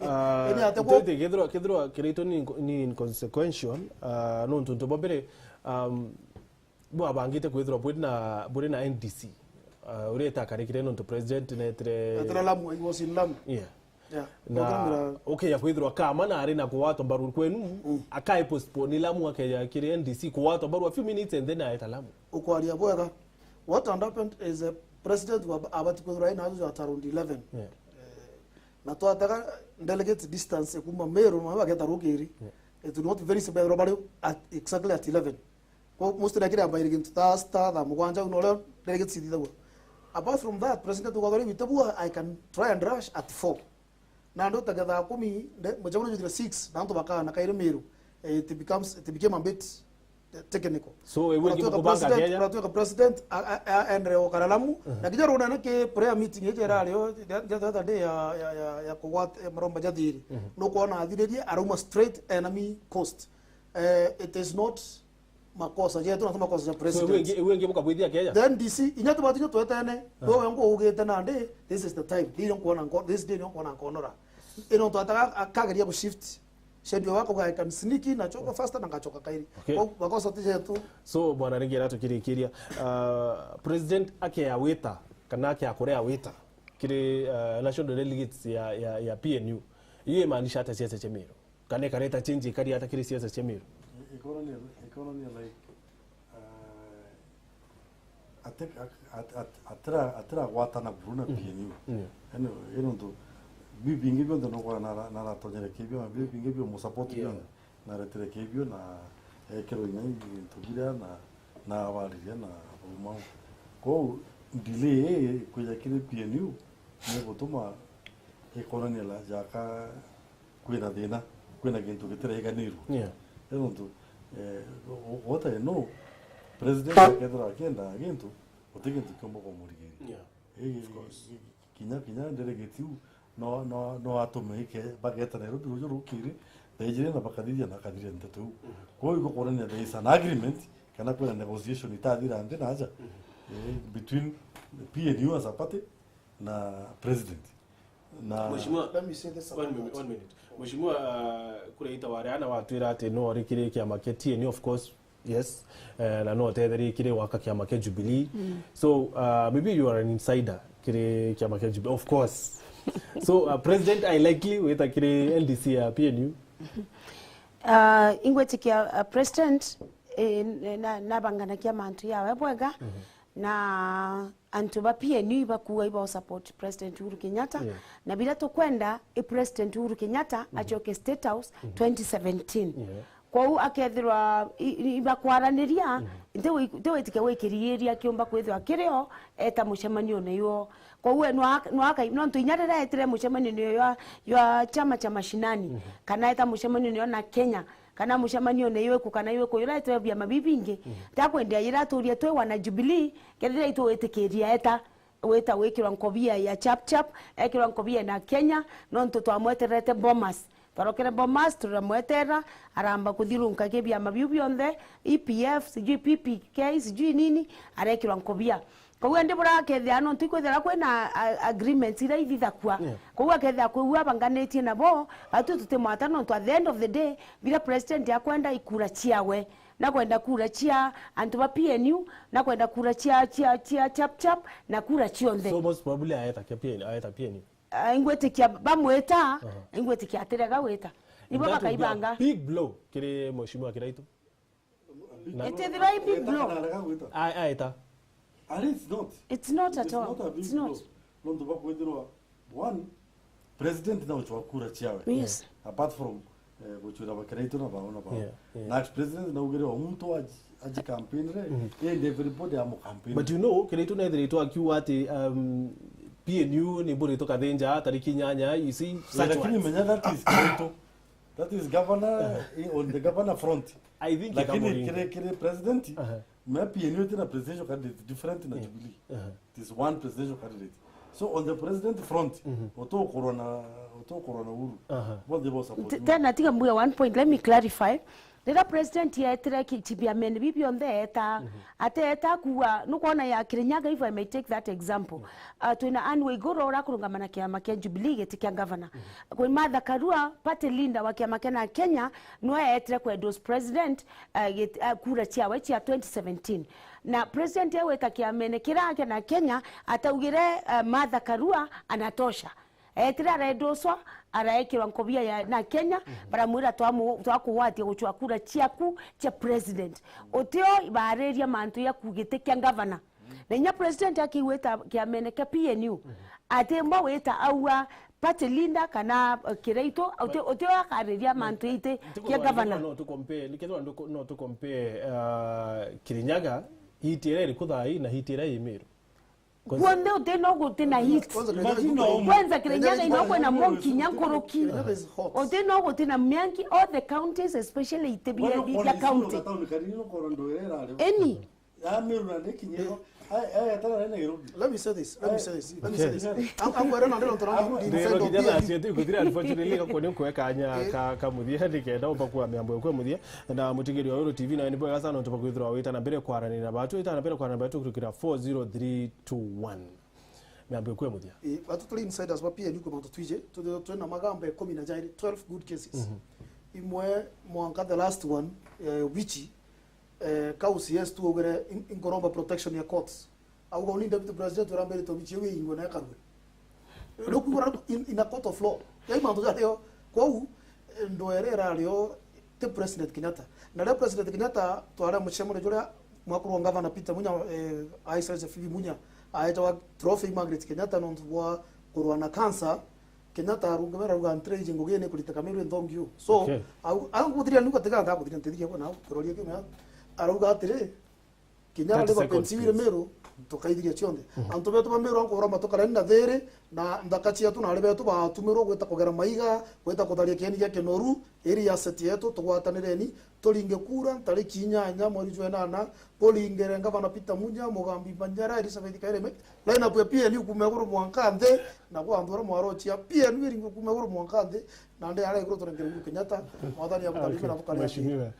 Ah, ene ate kwa ntete kethirwa, kethirwa Kiraitu ni inco-, ni inconsequential, ah, nontu ntu bwa mbere, um, bwabangite kwithirwa buri na, buri na N D C. Ah, uria itakarikire nontu president netire. Atira Lamu, he was in Lamu. Yeah. Yeah. Na ukeja kwithirwa kama na ari na kuwatwa mbaru kwenu, akae postpone Lamu akeja kiri N D C kuwatwa mbaru a few minutes and then aeta Lamu. Ukwaria bwega. What had happened is a president wa abati kwithirwa aina ajo at around eleven. Yeah. Eh, na twataga delegates distance kuma Meru na bageta Rukiri. Yeah. It would not very simple bari at, exactly at eleven. Kwa most na kiri ambaire gintu ta star thaa mugwanja uno leo delegates ithithagwa. Apart from that, president ugathore bitabu, I can try and rush at four. Na ndu taga thaa kumi, nde, mucagure juthira six, na antu bakana kairi Meru. Eh, it becomes, it became a bit, eh, technical. So, we will give Uratuika kubanga president, Kenya? Uratuika president, a, a, a, endre o Karalamu. Na kinya runa na ki prayer meeting ije rari o, the, the other day ya, ya, ya, ya kugwata, ya maromba jathiri. Nukwona athiririe, arauma straight enemy coast. Eh, it is not makosa jetu, na ti makosa ja president. So, iwe ingi, iwe ingi bukabwithia Kenya? Then D C, inya tubati nyo twetene, wewe ngo ugite nandi, this is the time. Ndio nkuona nko-, this day ndio nkuona nkonora. Ino twataga akageria ku shift. Schedule wako ga can sneak in, nachoka faster na ngachoka kairi. Okay. Kwa makosa ti jetu. So, bwana Ringi, aratukirikiria, uh, president akea wita, kana akea kurea wita kiri, uh, national delegates ya, ya, ya P N U. Iyo imaanisha ata siasa cia Meru? Kana ikareta change ikari ata kiri siasa cia Meru? I-, ikorania, ikorania, like, uh, ati-, at-, at-, at-, atira-, atiragwatana buru na P N U. Yeah. Yani, ino ntu Biu bingi bionthe no kwa nara-, naratonyere kibio, biu bingi bio mu support. Yeah. Bionthe. Naretere kibio na ekirwe inya into biria na, na abariria na baumau. Kou delay ii kwija kiri P N U ni gutuma ikonania la jaka kwina thina, kwina gintu gitiraiganirwe. Yeah. Ni nontu, eh, o-, o-, what I know, president akethirwa akienda gintu, guti gintu kiumba kumurigiria. Yeah. Ii, of course. Kinya, kinya nderegeti u, no, no, no atume ike, bageta Nairobi ruju rukiri, thaa ijiri na bakathithia na akathithia nteto iu. Mhm. Kwou igukwonania there is an agreement, kana kwina negotiation itathira nthi na aja, mhm, eh, between P N U as a party na president. Na Mheshimiwa, let me say this about one minute, that. One minute. Mheshimiwa, uh, kuraita wari ana watwira ati no ori kiri kiama kia T N U, of course, yes. Eh, na no utetherie kiri waka kiama kia Jubilee. Mm. So, uh, maybe you are an insider kiri kiama kia Jubilee, of course. So, uh, president I likely wita kiri L D C ya P N U. Uh, ingwitikia, uh, president, eh, na, nabanganakia mantu yawe bwega, mhm, na antu ba P N U ibakuuga iba support President Uhuru Kenyatta, yeah, na biria tukwenda i President Uhuru Kenyatta, mhm, acoke State House, mhm, twenty seventeen. Yeah. Kwou akethirwa i-, i-, ibakwaraniria, mhm, nti wi-, nti witike gwikiriiria kiumba kwithirwa kirio eta mucemanione iwo. Kwou we nwa-, nwakai-, nontu inya riria etire mucemanione uyo jwa, jwa chama cha mashinani, mhm, kana eta mucemanione uyo na Kenya, kana mucemanione ywiku kana ywiku, yura etire biama bibingi, mhm, takwendea yira aturie twi wana Jubilee, kethira itwitikiria eta, wita wikirwa nkobia ya chap chap, ekirwa nkobia na Kenya, nontu twamweterete Bomas. Twarokere Bomas, turamwetera, aramba kuthirunka ki biama biu bionthe, E P F, sijui P P K, sijui nini, arekirwa nkobia. Koguo indi burakethira nontu ikwithira kwina a-, agreements iria ithithakua. Yeah. Koguo akethira kwiu abanganitie nabo, batu tutimwata nontu at the end of the day, biria president akwenda ikura ciawe. Na kwenda kura cia antu ba P N U, na kwenda kura cia, cia, cia chap chap, na kura cionthe. So most probably aeta kia P N U, aeta P N U. Ah, ingwitikia bamwita, aha, ingwitikia atirega wita. Nibo bakaibanga. That would be a big blow kiri Mheshimiwa Kiraitu. Itithirwa i big blow. Arega gwita. A-, aeta. And it's not. It's not at all. It is not a big blow. It's not. Nontu bakwithirwa, one, president na uchwa kura ciawe. Yes. Apart from, eh, guchwira ba Kiraitu na bao na bao. Yeah, yeah. Na president na ugire o muntu aji, aji campaign re, mhm, and everybody amu campaign. But you know, Kiraitu na ethirite akiuga ati, um, P N U ni buritwe kathinja tariki inyanya, you see, such words. Lakini menya that is Kiraitu. That is governor, eh, on the governor front. I think. Lakini kiri, kiri president, aha, me P N U itina presidential candidate different na, yeah, Jubilee. Aha. It is one presidential candidate. So on the president front, mhm, utukurwa na, utukurwa na Uhuru. Aha. Bonthe bo support. Te-, tena tiga mbuge one point, let me clarify. Riria president yetire ki-, kibiamene biu bionthe eta, mhm, ateeta kuuga, nukwona ya Kirinyaga, if I may take that example. Ah, twina Anne Waiguru urakurungama na kiama kia Jubilee giti kia governor. Mhm. Kwi Martha Karua, party leader wa kiama kia na Kenya, nwe eetire ku endorse president, eh, git-, eh, kura ciawe cia twenty seventeen. Na president egwita kiamene kiria kia na Kenya, ataugire, eh, Martha Karua anatosha. Eetire aredoswa, araekirwa nkobia ya na Kenya, mhm, baramwira, "Twamu-, twakugwatia gucwa kura ciaku cia president." Utio ibaariria mantu ya ku giti kia governor. Na inya president akigwita kiamene kia P N U, mhm, atiumba wita aua party leader kana, uh, Kiraitu, uti-, utio akariria mantu iti kia governor. No tukompare, nikethirwa nduko-, no tukompare, uh, Kirinyaga, hiti iria iri kuthai na hiti iria i Meru. Guonthe uti no guti na hit. Kwanza Kirinyaga ino kwina mwanki nya nkuruki. Uti no guti na mwanki, all the counties, especially iti bia, bia county. Any. Ya Meru na ni kinyiro. Ai, ai, atara na Nairobi. Let me say this. Let me say this. Let me say this. Am-, amwere na ndiro ntoro. Ndiro nginya thaa cietu ikuthira, unfortunately, gakoni nkweka kanya ka, ka muthia, nikenda umba kwa miambo kwa muthia. Na mutigiri wa Uru T V, na ni bwega sana untu bwa kwithirwa wita na mbere kwarania na batu, wita na mbere kwarania na batu kurukira four zero three two one. Miambo kwa muthia. Eh, batu turi insiders ba P N U kwa mantu twije, tu, tu, twina magamba ikumi na jairi, twelve good cases. Mhm. Imwe mwanka the last one, eh, which eh, ka U C S tu augire in-, inkuromba protection ya courts. Auga uni deputy president urambirite obichi iu iingwe na ikarue. Riu kwigua in, in a court of law. Yai mantu jario, kwou, eh, ndwere irario ti President Kenyatta. Na riria President Kenyatta twari mucemano juria mwakuru wa Governor Peter Munya, eh, His Excellency Philip Munya, aejawa trophy Margaret Kenyatta nontu bwa kurua na cancer, Kenyatta arungamira arauga, "Ntireiji ngugi ni kuriteka Meru inthongi uu." So, okay, au, au nguthiria niu gatiga nda kuthiria ntithiria kwa nau, kiroria kimwe. Arauga atiri, Kenyatta thirty seconds, ribapensi wire please. Meru, tukaithiria cionthe. Mhm. Antu betu ba Meru ankuroma tukareni na thiri, na nthaka cietu na ari betu batumirwo gwita kugera maiga, gwita kutharia kieni gia kinoru, iri asset yetu, tugwatanireni, turinge kura, ntariki inyanya mweri jwa enana, buringire Ngavana Peter Munya, Mugambi Manyara, Elizabeth Kaireme, line up ya P N U kuuma iguru mwanka nthi, na gwa antu aria mwarochia, P N U iringe kuuma iguru mwanka nthi, na ndi aria iguru turengere Uhuru Kenyatta, mwathani ya butarime na bukaria. Mheshimiwa.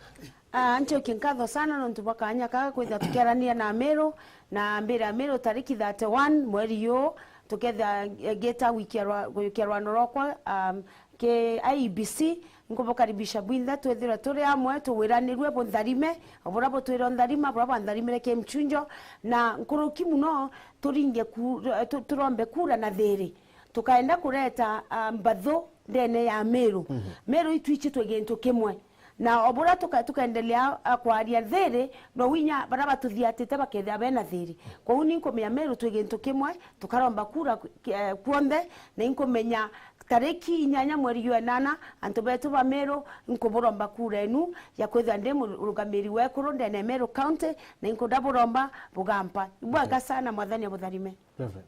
Ah, Nchoki, nkatho sana nontu bwa kanya kaka kwithira tukiarania na Meru, na mbira Meru tariki thirty-one mweri yu, tukethira, eh, ngita gwikia rwa-, gwikia rwano rwakwa, um, ki I E B C, nkubukaribisha bwinthe, twithirwe turi amwe, tuwiranirue buntharime, o buria butwire untharima, buria bwantharimire ki Mchunjo, na nkuruki muno turinge ku-, tu-, turombe kura na thiri. Tukaenda kureta, ah, mbathu ndene ya Meru. Mhm. Meru itwichi twi gintu kimwe. Na o buria tuka-, tukaendelea, ah, kwaria thiri, no winya baria batuthiatite bakethira bena thiri. Kwou ni nkumenya Meru twi gintu kimwe, tukaromba kura ku-, ki-, eh, kuonthe, na inkumenya tariki inyanya mweri jwa enana, antu betu ba Meru, nkuburomba kura enu ya kwithira ndi murugamiri wekuru ndene ya Meru County, na inkuda buromba bugampa. Ibwega sana, mwathani abutharime. Reverend.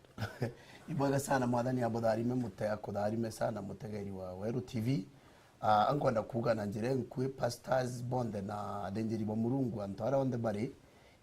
Ibwega sana, mwathani abutharime, mute-, akutharime sana, mutegeri wa Weru T V. Ah, ankwenda kuuga na njira inkui, pastors bonthe na athinjiri ba Murungu, antu aria onthe bari,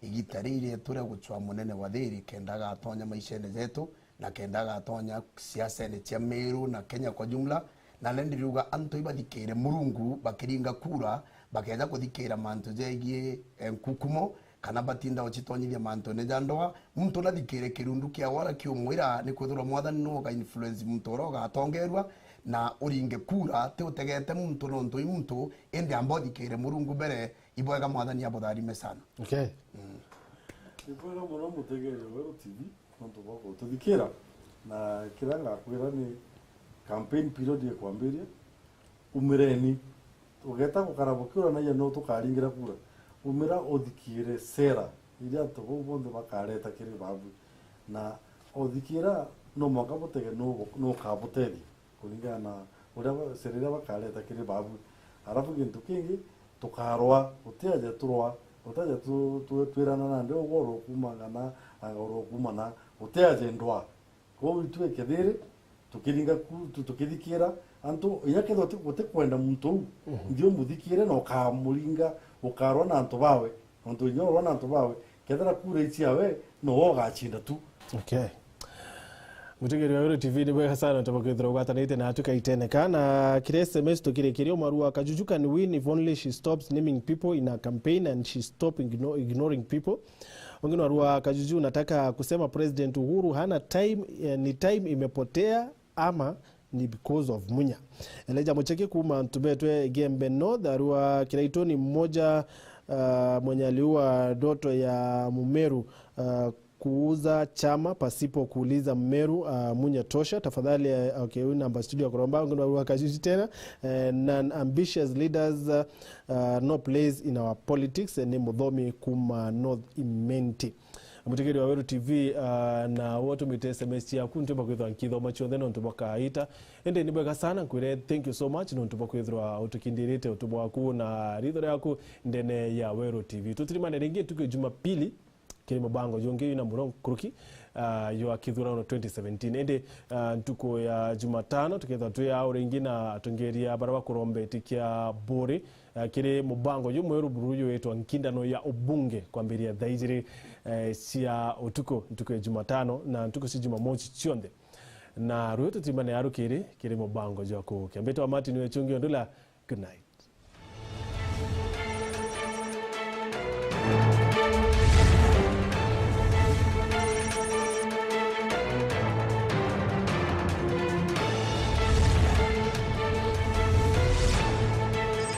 igita riri rietu ria gucwa munene wa thiri, kenda agatonya maishene jetu, na kenda agatonya siasene cia Meru na Kenya kwa jumla. Na ni ndiriuga antu ibathikire Murungu, bakiringa kura, bakeja kuthikira mantu jegie, eh, nkukumo, kana batinda gucitonyithia mantune ja ndoa. Muntu nathikire kirundu kia wara kiumwira, ni kwithirwa mwathani niwe uga influence muntu uria ugatongerua, na uringe kura, ti utegete muntu nontu i muntu, indi amba uthikire Murungu mbere. Ibwega, mwathani abutharime sana. Okay. Mm. Ibwega muno, mutegeri wa Weru T V, nontu bwa kututhikira, na kiria ngakwira ni campaign period ikwambiria. Umireni. Ugeta gukara bukiuranagia nuu tukaringira kura. Umira uthikire sera iria antu bau bonthe bakareta kiri babu. Na uthikira, no mwanka butege nuu, nuu ukabutethia kuringana na uria ba-, sera iria bakareta kiri babu. Arafu gintu kingi, tukarwa, utiaje turwa, utiaje tu-, tu-, twirana nandi ugoro kuuma ng'ana, anga ugoro kuuma na, utiaje ndwa. Kwou itwe kethiri tukiringa ku-, tu-, tukithikira antu, inya kethirwa ti-, gutikwenda muntu uu, mhm, nthi umuthikire na ukamuringa, ukarwa na antu bawe. Nontu inya urwa na antu bawe, kethira kura iciawe, nowe ugacinda tu. Okay. Mutegeri wa Weru T V, ni bwega sana nontu bwa kwithirwa ugwatanite na tukaiteneka. Na kiri S M S tukirikiria, Umaru wa Kajuju, "Can win if only she stops naming people in her campaign and she stop igno-, ignoring people." Wengine warua Kajuju, nataka kusema President Uhuru hana time, eh, ni time imepotea ama ni because of Munya. Elijah Mucheki kuuma Ntubetwe, Gembe North, arua Kiraitoni, mmoja, ah, mwenye aliua ndoto ya Mumeru, ah, kuuza chama pasipo kuuliza Mmeru, ah, Munya tosha. Tafadhali, eh, okay, huyu namba studio ya kuromba, wengine warua Kajuju tena, eh, non-ambitious leaders, ah, ah, no place in our politics, eh, ni Muthomi kuuma North Imenti. Mutegeri wa Weru T V, ah, na we utumite S M S ciaku, ntiumba kwithirwa nkithoma cionthe nontu bwa kaita. Indi ni bwega sana, nkwire thank you so much nontu bwa kwithirwa utukindirite utu bwaku na ritho riaku ndene ya Weru T V. Tutirimane ringi ntuku ya Jumapili kiri mubango jungi wina muno nkuruki, ah, jwa kithurano twenty seventeen. Indi, ah, ntuku ya Jumatano tukethirwa twi au ringi na atongeria baria bakuromba iti kia buri, eh, kiri mubango jumweru buru jwitwa Nkindano ya Ubunge, kwambiria thaa ijiri, eh, cia utuku, ntuku ya Jumatano na ntuku cia Jumamosi cionthe. Na rwiu tutimane arukiri kiri mubango jwa kuukia. Mbitwa Martin Wechungi Ondula, good night.